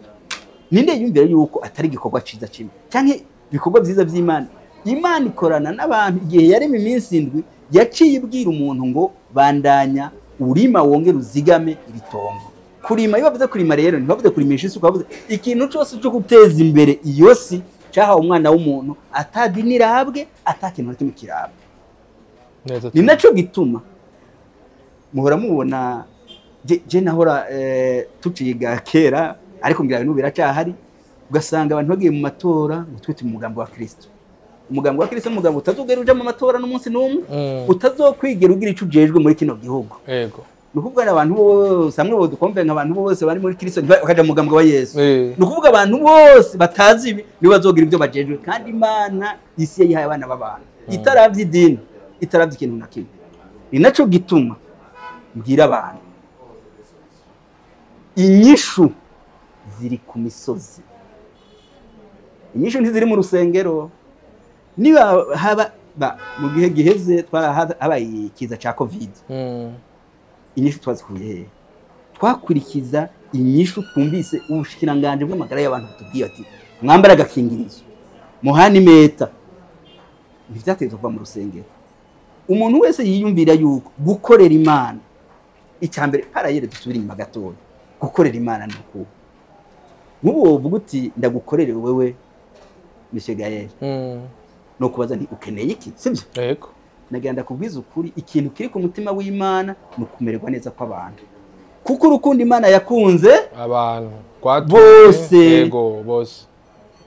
Speaker 1: ninde yiyumvira yuko atari igikorwa ciza kimwe canke ibikorwa vyiza vy'Imana? Imana ikorana n'abantu. Igihe yarema iminsi indwi yaciye ibwira umuntu ngo bandanya urima wongere uzigame iri tongo. Kurima, iyo bavuze kurima rero ntibavuze kurimisha isuka, bavuze ikintu cyose cyo guteza imbere iyo si cyahawe umwana w'umuntu, atadini irabwe, atakintu na kimwe kirabwe. Ni naco gituma muhora mubona je nahora tuciga kera, ariko ngira ibintu biracyahari, ugasanga abantu bagiye mu matora ngo twite umugambi wa Kristo. Umugambi wa Kristo umugambi utazogera uja mu matora n'umunsi n'umwe, utazokwigera ugira ico ujejwe muri kino gihugu.
Speaker 2: Yego.
Speaker 1: Ni ukuvuga abantu bose hamwe bodukombe nk'abantu bose bari muri Kristo bakaja mu mugambi wa Yesu. Ni ukuvuga abantu bose batazi ibi nibo bazogira ibyo bajejwe, kandi Imana isi yayihaye abana b'abantu itaravye idini, itaravye ikintu na kimwe. Ni naco gituma mbwira abantu inyishu ziri ku misozi, inyishu ntiziri mu rusengero. Niba haba mu gihe giheze habaye ikiza ca Covid, inyishu twazikuye hehe? Twakurikiza inyishu twumvise ubushikiranganje bw'amagara y'abantu butubwiye ati mwambara agakingirizo, muhana imeta. Ntivyategetswe kuva mu rusengero. Umuntu wese yiyumvira yuko gukorera Imana, icya mbere parayere dusubira inyuma gatoya, gukorera Imana ni uku. Nk'ubu wovuga uti ndagukorere wewe Monsieur Gaël, no kubaza nti ukeneye iki, sibyo?
Speaker 2: Yego.
Speaker 1: Nagira ndakubwiza ukuri, ikintu kiri ku mutima w'Imana ni ukumererwa neza kw'abantu, kuko urukundo Imana yakunze
Speaker 2: abantu
Speaker 1: bose,
Speaker 2: yego bose,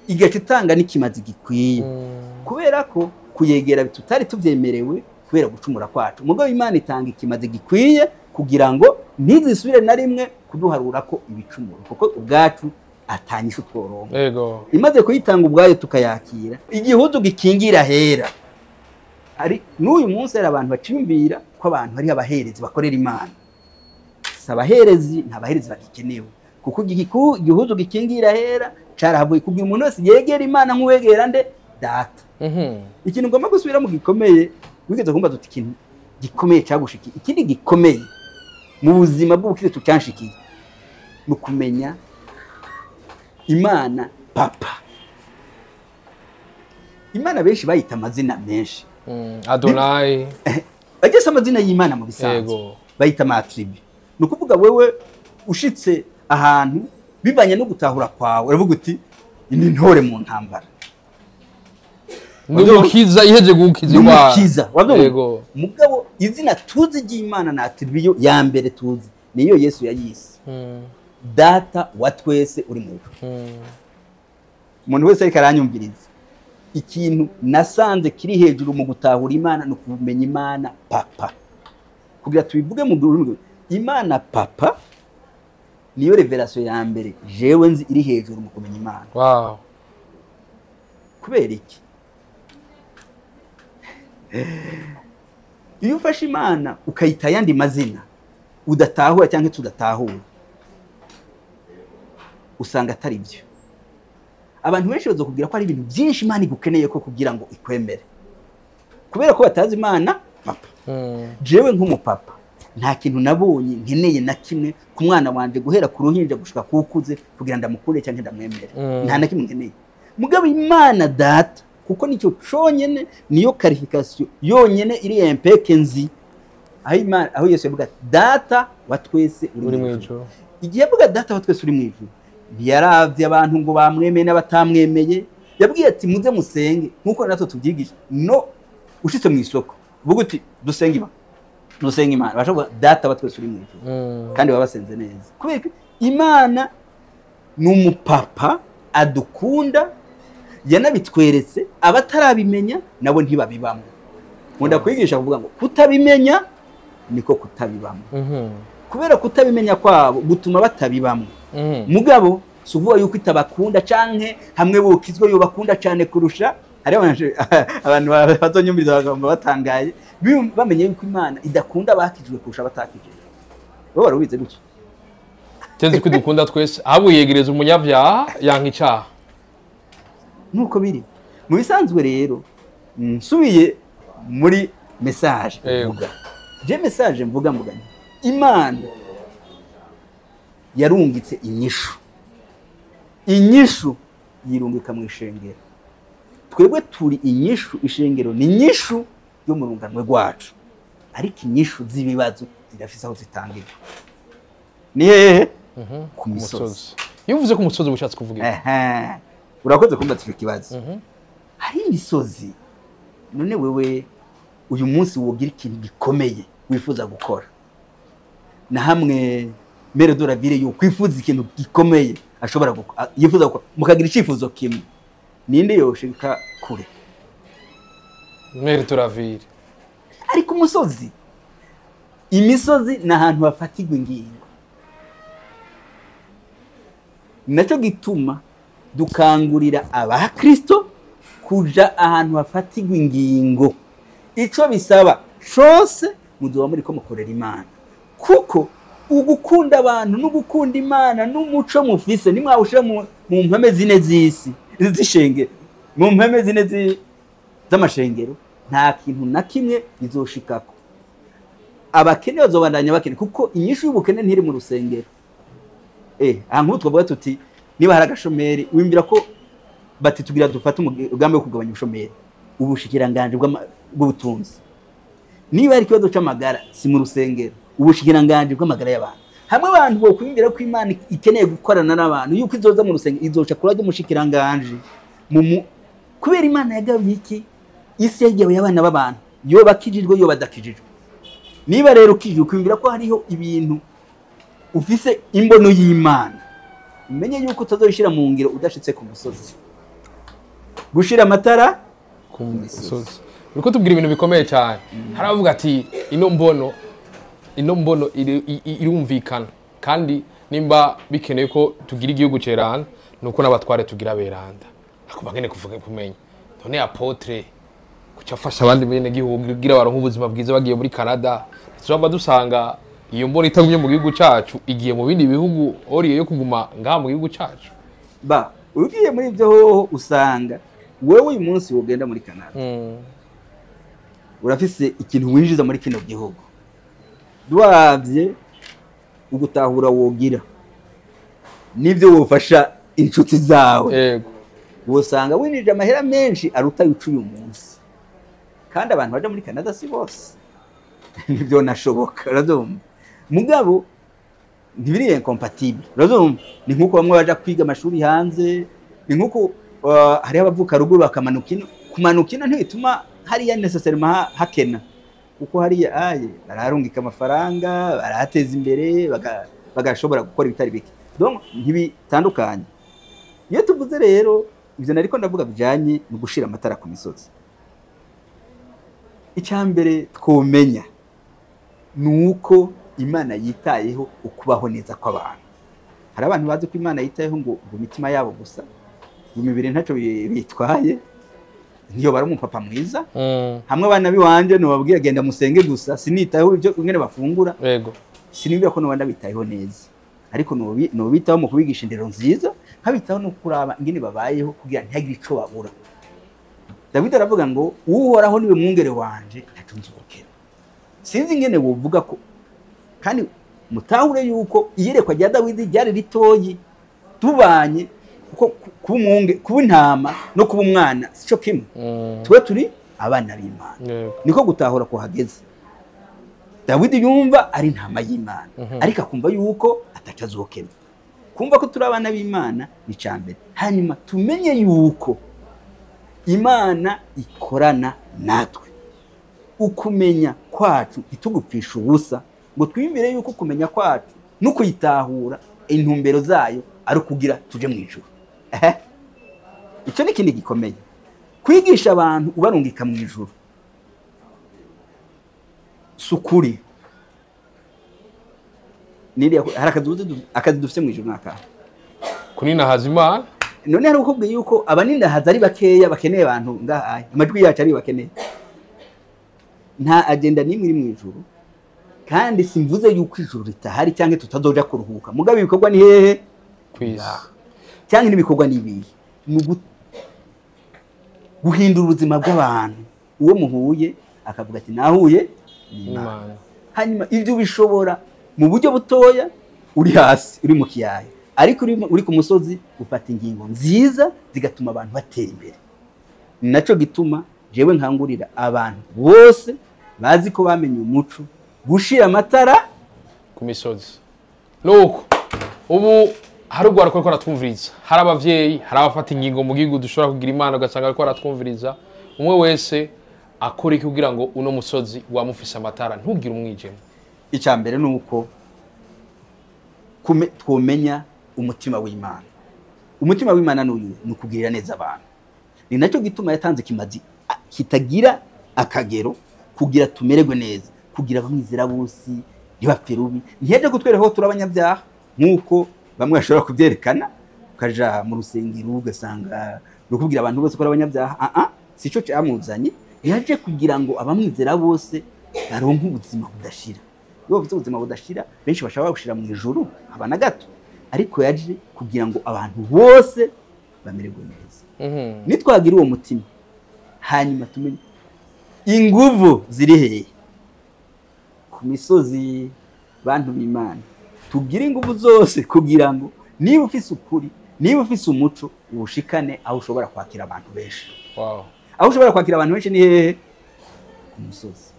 Speaker 1: igaca itanga n'ikimazi gikwiye, kubera ko kuyegera tutari tubyemerewe kubera gucumura kwacu. Mugabo Imana itanga ikimazi gikwiye kugira ngo ntizisubire na rimwe kuduharura ko ibicumuro, kuko ubwacu atanyishu tworonka.
Speaker 2: Yego.
Speaker 1: Imaze kuyitanga ubwayo tukayakira, igihuzu gikingira hera. Ari n'uyu munsi hari abantu baciyumvira ko abantu ari abaherezi bakorera Imana. Si abaherezi, nta baherezi bagikenewe, kuko igihuzu gikingira hera carahavuye kugira umuntu wese yegera Imana nk'uwegera nde data. Ikintu ngomba gusubira mu gikomeye, wigeze kumbaza uti ikintu gikomeye cyagushikiye, ikindi gikomeye mu buzima bw'ubukristo cyanshikiye ni ukumenya Imana papa. Imana benshi bayita amazina menshi,
Speaker 2: Adonai,
Speaker 1: bagese amazina y'Imana mu bisanzwe bayita amatribu. Ni ukuvuga wewe ushitse ahantu bivanye no gutahura kwawe uravuga uti ni ntore mu ntambara,
Speaker 2: n'umukiza iheje gukiza
Speaker 1: n'umukiza. Yego. Mugabo izina tuzi ry'Imana na atribu ya mbere tuzi niyo Yesu yayise, data wa twese uri mu ijuru. Umuntu wese ariko aranyumviriza, Ikintu nasanze kiri hejuru mu gutahura Imana ni ukumenya Imana Papa. Kugira tubivuge mu rurimi, Imana Papa niyo révélation ya mbere jewe nzi iri hejuru mu kumenya Imana. Kubera iki? Iyo ufashe Imana ukayita ayandi mazina udatahura cyangwa tudatahura, usanga atari byo. Abantu benshi bazokubwira ko ari ibintu byinshi Imana igukeneye ko kugira ngo ikwemere, kubera ko batazi Imana Papa. Jewe nk'umupapa nta kintu nabonye nkeneye na kimwe ku mwana wanje guhera ku ruhinja gushika kukuze kugira ndamukure cyangwa ndamwemere. Nta na kimwe nkeneye. Mugabo Imana Data, kuko nicyo conyene, niyo qualification yonyene iri impeke nzi, aho Imana, aho Yesu yavuga Data wa twese uri mu ijuru. Igihe yavuga Data wa twese uri mu ijuru, ntiyaravye abantu ngo bamwemeye n'abatamwemeye. Yabwiye ati muze musenge nkuko natwe tubyigisha. No ushitse mu isoko uvuga uti dusenge Imana, dusenge Imana, bashobora Data wa twese uri mu ijuru, kandi baba basenze neza. Kubera Imana ni umupapa adukunda, yanabitweretse, abatarabimenya nabo ntibabibamo. Nkunda kwigisha kuvuga ngo kutabimenya niko kutabibamo. Kubera kutabimenya kwabo gutuma batabibamo. Mugabo si uvuga yuko itabakunda canke hamwe bukizwe yobakunda cane kurusha. Hari abantu bazonyumviriza bagomba batangaye bamenye yuko Imana idakunda abakijwe kurusha abatakijwe. Bo barubize gutyo.
Speaker 2: Tenzi ko dukunda twese, ahubwo yegereza umunyabyaha yanka icaha.
Speaker 1: Nuko biri mu bisanzwe. Rero nsubiye muri message mvuga, je message mvuga Imana yarungitse inyishu, inyishu yirungika mu ishengero. Twebwe turi inyishu, ishengero ni inyishu yo mu runganwe rwacu, ariko inyishu z'ibibazo zirafise aho zitangira. Ni hehe? Ku misozi.
Speaker 2: Iyo uvuze ku musozi ubushatse kuvuga iki?
Speaker 1: Urakoze kumbatira ikibazo. Hari imisozi. None wewe uyu munsi wogira ikintu gikomeye wifuza gukora, na hamwe maire de la ville yo kwifuza ikintu gikomeye ashobora yifuza gukora, mukagira icifuzo kimwe, ninde yoshika kure?
Speaker 2: Maire de la ville.
Speaker 1: Ariko umusozi, imisozi ni ahantu hafatirwa ingingo. Nacyo gituma dukangurira abakristo kuja ahantu hafatirwa ingingo. Ico bisaba cose muzoba muriko mukorera Imana, kuko ugukunda abantu n'ugukunda Imana n'umuco mufise nimwawushira mu mpame zine z'isi z'ishengero, mu mpame zine z'amashengero, nta kintu na kimwe bizoshikako. Abakene bazobandanya bakene, kuko inyishu y'ubukene ntiri mu rusengero. Aha nk'ubu twavuga tuti niba hari agashomeri, wimbira ko bati tugira dufate umugambi wo kugabanya ubushomeri, ubushikiranganje bw'ubutunzi. Niba hari ikibazo c'amagara, si mu rusengero, ubushikiranganje bw'amagara y'abantu. Hamwe abantu bo kwimbira ko Imana ikeneye gukorana n'abantu, yuko izoza mu rusengero izoca kuri umushikiranganje. Kubera Imana yagabiye iki? Isi yagiye abana b'abantu, yo bakijijwe yo badakijijwe. Niba rero ukijijwe kwimbira ko hariho ibintu ufise imbono y'Imana, umenye yuko utazoyishira mu ngiro udashitse ku musozi. Gushira amatara
Speaker 2: ku musozi. Uriko tubwira ibintu bikomeye cyane. Haravuga ati ino mbono irumvikana, kandi nimba bikeneye ko tugira igihugu cerana nuko n'abatware tugira beranda. Akuba ngene kuvuga kumenya. None apôtre kuca afasha abandi bene gihugu kugira baronke ubuzima bwiza bagiye muri Canada, tuzaba dusanga iyo mbono itagumye mu gihugu cacu igiye mu bindi bihugu oriye yo kuguma ngaha mu gihugu cacu.
Speaker 1: Ba ugiye muri ibyo hoho usanga wewe uyu munsi wogenda muri Canada, urafise ikintu winjiza muri kino gihugu. Duwavye ugutahura wogira nibyo wofasha inshuti zawe,
Speaker 2: yego
Speaker 1: wosanga winjije amahera menshi aruta uyu munsi. Kandi abantu baje muri Canada si bose nibyo nashoboka, urazumva. Mugabo ntibiri incompatible, urazumva. Ni nkuko bamwe baja kwiga amashuri hanze, ni nkuko hari abavuka ruguru bakamanuka ino. Kumanuka ino ntibituma hariya necessairement hakena, kuko hariya aye bararungika amafaranga, barateza imbere, bagashobora gukora ibitari bike. Donc ntibitandukanye. Iyo tuvuze rero Ibyo nariko ndavuga bijanye no gushira amatara ku misozi. Icya mbere twomenya ni uko Imana yitayeho ukubaho neza kw'abantu. Hari abantu bazi ko Imana yitayeho ngo imitima yabo gusa, ngo imibiri ntacyo bitwaye, niyo bari umupapa mwiza. Hamwe abana biwanje nobabwira genda musenge gusa, sinitayeho ibyo ingene bafungura.
Speaker 2: Yego.
Speaker 1: Sinibwira ko noba ndabitayeho neza, ariko nobitaho mu kubigisha indero nziza, nkabitaho no kuraba ingene babayeho kugira ntihagire ico babura. Dawidi aravuga ngo Uhoraho niwe mwungere wanje ntaco nzokena. Sinzi ingene wovuga ko, kandi mutahure yuko iyerekwa rya Dawidi ryari ritoyi tubanye, kuko kuba umwunge, kuba intama no kuba umwana sico kimwe. Twe turi abana b'Imana. Niko gutahura ko hageze. Dawidi yumva ari intama y'Imana, ariko akumva yuko atacazokena. Kumva ko turi abana b'Imana ni cambere. Hanyuma tumenye yuko Imana ikorana natwe. Ukumenya kwacu ntitugupfisha ubusa, ngo twiyumvire yuko kumenya kwacu no kuyitahura intumbero zayo ari ukugira tuje mu ijuru. Icyo ni ikindi gikomeye. Kwigisha abantu ubarungika mu ijuru sukuri. Niriya hari akazi dufite mu ijuru nakahe?
Speaker 2: Kunina hazima.
Speaker 1: None hari ukubwiye yuko abaninda haza ari bakeya bakeneye abantu ngaha, amajwi yacu ari bakeneye. Nta agenda nimwe iri mu ijuru, kandi simvuze yuko ijuru ritahari cyangwa tutazoja kuruhuka. Mugabe ibikorwa ni hehe?
Speaker 2: Kwisi.
Speaker 1: Cyangwa n'ibikorwa ni ibihe? Ni guhindura ubuzima bw'abantu. Uwo muhuye akavuga ati nahuye n'Imana. Hanyuma ibyo bishobora mu buryo butoya, uri hasi uri mu kiyaya, ariko uri ku musozi ufata ingingo nziza zigatuma abantu batera imbere. Naco gituma jewe nkangurira abantu bose bazi ko bamenye umuco gushira amatara
Speaker 2: ku misozi. Nuko ubu hari ugwara ko aratwumviriza, hari abavyeyi, hari abafata ingingo mu gihugu dushobora kugira Imana ugasanga ariko aratwumviriza. Umwe wese akora iki kugira ngo uno musozi wamufise amatara ntugire umwijima?
Speaker 1: Icya mbere nuko twomenya umutima w'Imana. Umutima w'Imana n'uyu ni ukugirira neza abantu. Ni nacyo gituma yatanze kimazi kitagira akagero kugira tumererwe neza, kugira bamwizera bose ntibapfe rubi. Ntiyaje kutwereka ko turi abanyabyaha nkuko bamwe bashobora kubyerekana, ukaja mu rusengero ugasanga rukubwira abantu bose ko ari abanyabyaha. Sico cyamuzanye. Yaje kugira ngo abamwizera bose baronke ubuzima budashira. Iyo bafite ubuzima budashira benshi bashobora gushira mu ijuru abana gato, ariko yaje kugira ngo abantu bose bamererwe neza. Nitwagira uwo mutima, hanyuma tumenye inguvu ziri hehe ku misozi. Bantu b'Imana, tugire inguvu zose kugira ngo niba ufise ukuri, niba ufise umuco, ushikane aho ushobora kwakira abantu benshi. Aho ushobora kwakira abantu benshi ni hehe? Ku musozi.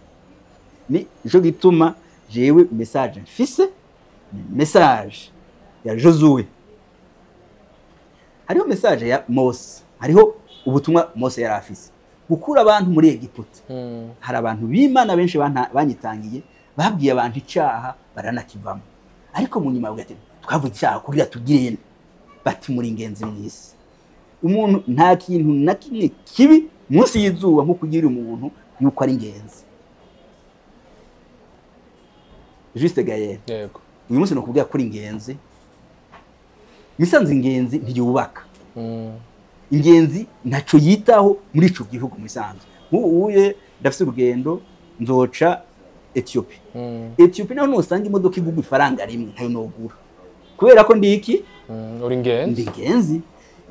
Speaker 1: Ni ico gituma jewe message mfise ni message ya Josué. Hariho message ya Mose, hariho ubutumwa Mose yari afise gukura abantu muri Egiputa. Hari abantu b'Imana benshi banyitangiye, babwiye abantu icyaha baranakivamo, ariko mu nyuma bavuga ati twavuye icyaha kugira tugire bati muri ingenzi mu isi. Umuntu nta kintu na kimwe kibi munsi y'izuba nko kugira umuntu yuko ari ingenzi. Juste Gaël.
Speaker 2: Yego.
Speaker 1: Uyu munsi nokubwira kuri ingenzi. Misanze ingenzi ntiyubaka. Ingenzi ntaco yitaho muri ico gihugu misanze. Nk'ubuye ndafise urugendo nzoca Ethiopia. Ethiopia naho nosanga imodoka igugwa ifaranga rimwe ntayo nogura. Kubera ko ndi iki?
Speaker 2: Uri ingenzi.
Speaker 1: Ndi ingenzi.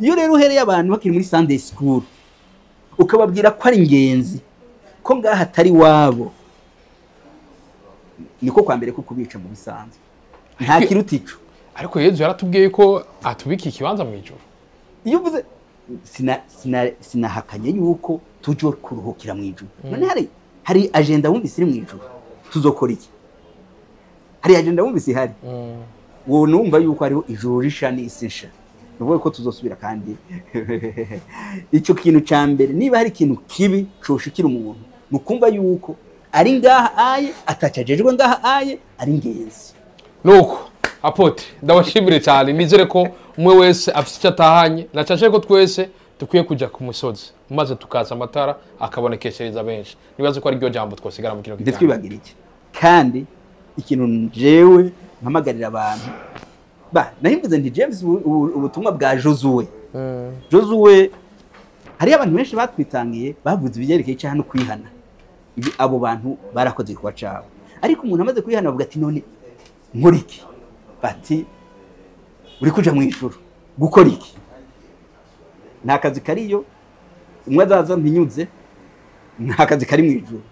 Speaker 1: Iyo rero uhereye abantu bakiri muri Sunday school ukababwira ko ari ingenzi, ko ngaha atari wabo, niko kwa mbere ko kubica mu bisanzwe. Nta kiruta ico.
Speaker 2: Ariko Yezu yaratubwiye ko atubika ikibanza mu ijuru.
Speaker 1: Iyo uvuze sinahakanye yuko tujye kuruhukira mu ijuru. None hari agenda wumvise iri mu ijuru, tuzokora iki? Hari agenda wumvise ihari. Wowe numva yuko hariho ijuru risha n'isi nsha. Nuvuga ko tuzosubira kandi. Icyo kintu ca mbere, niba hari ikintu kibi coshikira umuntu, nukumva yuko ari ngaha aye atacajejwe ngaha aye ari ingenzi.
Speaker 2: Nuko apotre ndabashimire cyane, nizere ko umwe wese afite icyo atahanye, na cyane ko twese Dukwiye kuja ku musozi maze tukaza amatara akabonekeshereza benshi. Nibaze ko ari ryo jambo twosigara mu kino kiganiro.
Speaker 1: Ntitwibagire iki kandi ikintu jewe mpamagarira abantu ba nahimvuze nti James ubutumwa bwa Josué. Josué, hariyo abantu benshi batwitangiye bavuze ibyerekeye icyaha no kwihana. Ibi abo bantu barakoze igikorwa cabo, ariko umuntu amaze kwihana bavuga ati: "None nkora iki?" Bati: "Uri kuja mu ijuru gukora iki? Nta kazi kariyo." Umwe azaza mpinyuze, nta kazi kari mu ijuru.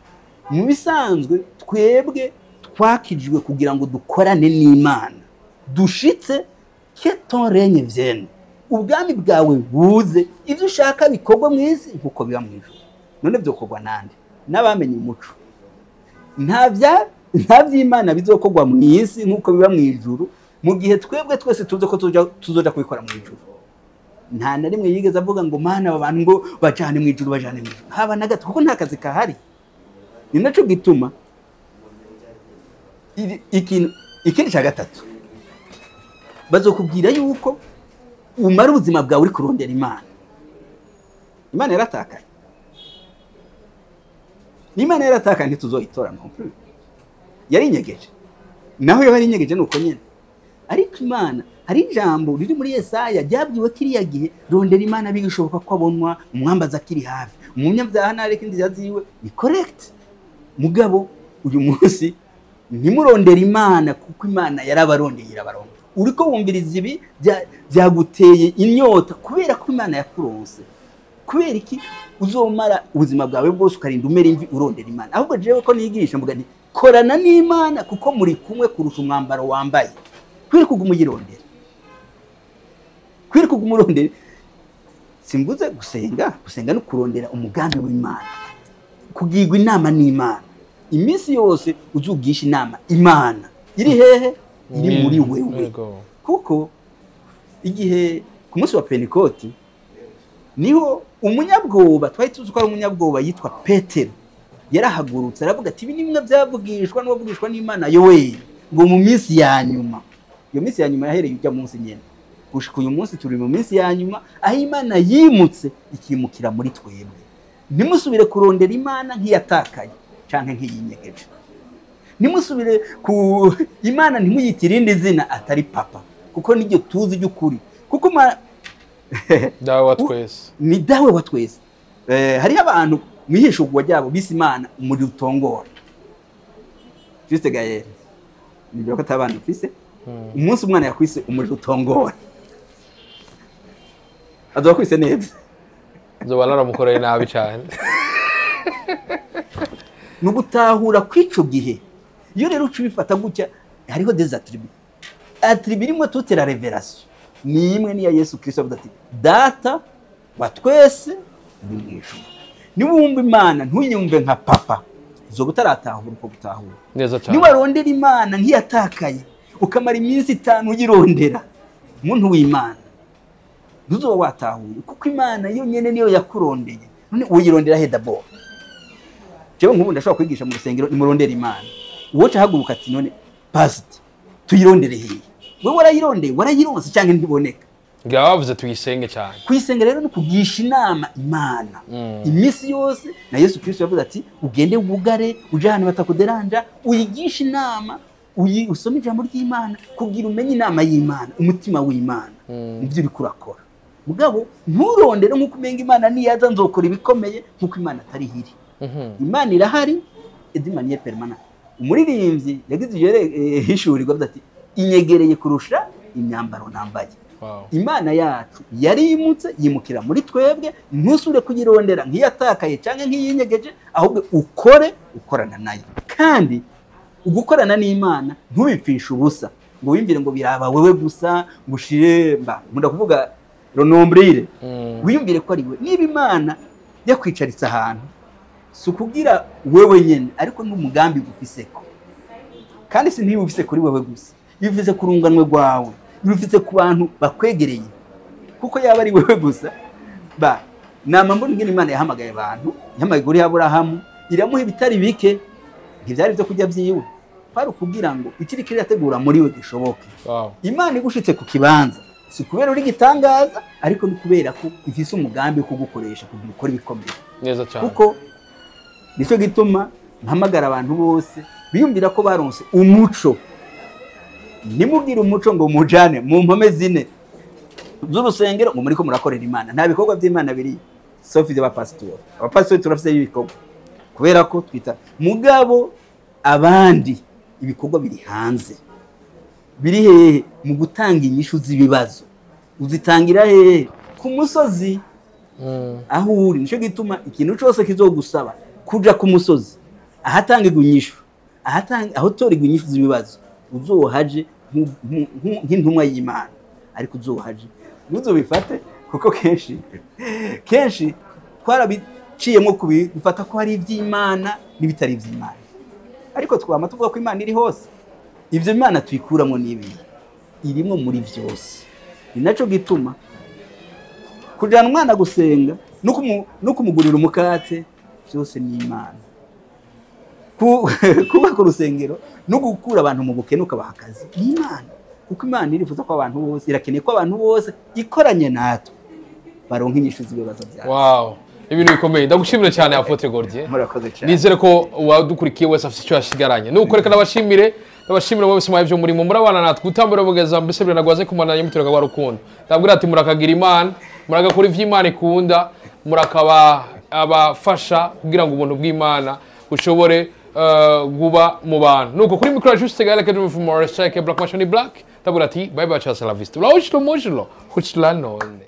Speaker 1: Mu bisanzwe twebwe twakijwe kugira ngo dukorane n'Imana, dushitse que ton règne vienne, ubwami bwawe buze, ibyo ushaka bikorwa mu isi nkuko biba mu ijuru. None byokorwa nande? N'abamenye umuco. Nta by'Imana bizokorwa mu isi nkuko biba mu ijuru mu gihe twebwe twese tuzi ko tuzoja kubikora mu ijuru. Nta na rimwe yigeze avuga ngo: "Mana, aba bantu ngo bajane mu ijuru, bajane mu ijuru," haba na gato, kuko nta kazi kahari. Ni naco gituma ikintu ikindi cya gatatu bazokubwira yuko umara ubuzima bwawe uri kurondera Imana. Imana yaratakaye? Imana yaratakaye, ntituzoyitora non plus. Yarinyegeje, naho yo yarinyegeje nuko nyene. Ariko Imana, hari ijambo riri muri Yesaya ryabwiwe kiriya gihe: "Rondera Imana bigishoboka ko abonwa, umwambaza akiri hafi, umunyabyaha nareka inzira ziwe." Ni correct, mugabo uyu munsi ntimurondere Imana, kuko Imana yarabarondeye, irabaronka. Uriko wumviriza ibi byaguteye inyota kubera ko Imana yakuronse. Kubera iki uzomara ubuzima bwawe bwose ukarinda umera imvi urondera Imana? Ahubwo jewe ko nigisha mvuga nti: "Korana n'Imana kuko muri kumwe kurusha umwambaro wambaye." Kubera kuguma uyirondera, kubera kuguma urondera. Simbuze gusenga. Gusenga no kurondera umugambi w'Imana, kugirwa inama n'Imana iminsi yose. Uzugisha inama Imana iri hehe? Iri muri wewe. Kuko igihe ku munsi wa Pentekoti niho umunyabwoba twari tuzi ko ari umunyabwoba yitwa Petero yarahagurutse aravuga ati: "Ibi ni bimwe byavugishwa n'uwavugishwa n'Imana Yoweri ngo mu minsi ya nyuma." Iyo minsi ya nyuma yahereye ujya munsi nyene gushika uyu munsi. Turi mu minsi ya nyuma aho Imana yimutse ikimukira muri twebwe. Ntimusubire kurondera Imana nk'iyatakaye canke nk'iyinyegeje. Ntimusubire ku Imana, ntimuyite irindi zina atari Papa, kuko niryo tuzi ry'ukuri, kuko
Speaker 2: Dawe wa twese.
Speaker 1: Ni Dawe wa twese. Hariho abantu mwihishurwa ryabo bise Imana umuriro utongora. Juste Gaël, nibyo ko atabana ufise. Umunsi umwana yakwise umuriro utongora, azoba kwise neza.
Speaker 2: Nzoba naramukoreye nabi cyane.
Speaker 1: Ni ugutahura kw'ico gihe. Iyo rero uca ubifata gutya, hariho des attributs. Attribut imwe, toute la révélation ni imwe, niya Yesu Kristo avuga ati: "Data wa twese uri mu ijuru." Niba wumva Imana ntuyumve nka papa, uzoba utaratahura uko gutahura.
Speaker 2: Neza cyane.
Speaker 1: Niwarondera Imana nk'iyatakaye, ukamara iminsi 5 uyirondera, muntu w'Imana, ntuzoba watahuye, kuko Imana yo nyene niyo yakurondeye. None uyirondera he d'abord? Jewe nk'ubu ndashobora kwigisha mu rusengero: "Nimurondere Imana." Uwo ahaguruka ati: "None pastor, tuyirondere hehe?" Wewe warayirondeye, warayironse cyangwa ntiboneka?
Speaker 2: Ngira bavuze tuyisenge cyane.
Speaker 1: Kuyisenga rero ni kugisha inama Imana iminsi yose. Na Yesu Kristo yavuze ati: "Ugende wugare, uje ahantu batakuderanja, uyigishe inama, usome ijambo ry'Imana kugira umenye inama y'Imana, umutima w'Imana mu byo uriko urakora." Mugabo nturondere nk'uko umenga Imana niyaza nzokora ibikomeye, nk'uko Imana atari hiri. Imana irahari d'une manière permanente. Umuririmbyi yagize iyo hishurirwa avuga ati: "Inyegereye kurusha imyambaro nambaye." Imana yacu yarimutse, yimukira muri twebwe. Ntusubire kuyirondera nk'iyatakaye cyangwa nk'iyinyegeje, ahubwo ukore ukorana nayo. Kandi ugukorana n'Imana ntubipfishe ubusa ngo wiyumvire ngo biraba wewe gusa, ngo ushire mba nkunda kuvuga le nombril. Wiyumvire ko ari we. Niba Imana yakwicaritse ahantu, si ukugira wewe nyine, ariko n'umugambi gufiseko. Kandi si ntiwufise kuri wewe gusa, iyo ufise ku runganwe rwawe, iyo ufise ku bantu bakwegereye. Kuko yaba ari wewe gusa ba nama mbona ingene Imana yahamagaye abantu, yahamagaye kuri Aburahamu iramuha ibitari bike, ntibyari byo kurya byiwe, kwari ukugira ngo ikiri kirategura muri we gishoboke. Imana igushitse ku kibanza. Si kubera uri gitangaza, ariko ni kubera ko ifise umugambi wo kugukoresha kugira ukore ibikomeye.
Speaker 2: Neza cyane.
Speaker 1: Kuko nicyo gituma mpamagara abantu bose biyumvira ko baronse umuco. Ntimugire umuco ngo mujane mu mpome zine z'urusengero ngo muriko murakorera Imana. Nta bikorwa by'Imana biri sauf iby'abapasitori. Abapasitori turafise ibikorwa kubera ko twita mugabo, abandi ibikorwa biri hanze. Biri hehe? Mu gutanga inyishu z'ibibazo. Uzitangira hehe? Ku musozi aho uri. Nicyo gituma ikintu cyose kizogusaba kuja ku musozi ahatangirwa inyishu, aho torerwa inyishu z'ibibazo, uzohaje nk'intumwa y'Imana. Ariko uzohaje ntuzobifate, kuko kenshi kenshi twarabiciyemo kubifata ko hari iby'Imana n'ibitari iby'Imana, ariko twama tuvuga ko Imana iri hose. Ibyo Imana tuyikuramo n'ibi irimo muri byose. Ni naco gituma kujana umwana gusenga no kumugurira umukate byose ni Imana. Kubaka urusengero no gukura abantu mu bukene ukabaha akazi ni Imana, kuko Imana irifuza ko abantu bose, irakeneye ko abantu bose ikoranye natwe baronka inyishu z'ibibazo byabo.
Speaker 2: Wow, ibintu bikomeye. Ndagushimira cyane, Apôtre Gordien.
Speaker 1: Murakoze cyane.
Speaker 2: Nizere ko uwadukurikiye wese afite icyo yashigaranye. Nuko reka ndabashimire bose mwebwe murimo murabana natwe utambura bugeza mbese biranagwaze kumananya mutureka kwa rukundo. Ndabwira ati murakagira Imana, muragakora ivy'Imana ikunda, murakaba abafasha kugira ngo ubuntu bw'Imana bushobore guba mu bantu. Nuko kuri micro juste gale ke from Morris Black Machine Black, ndabwira ati bye bye, ciao, la vista. Ulaoshlo mojlo, huchla none.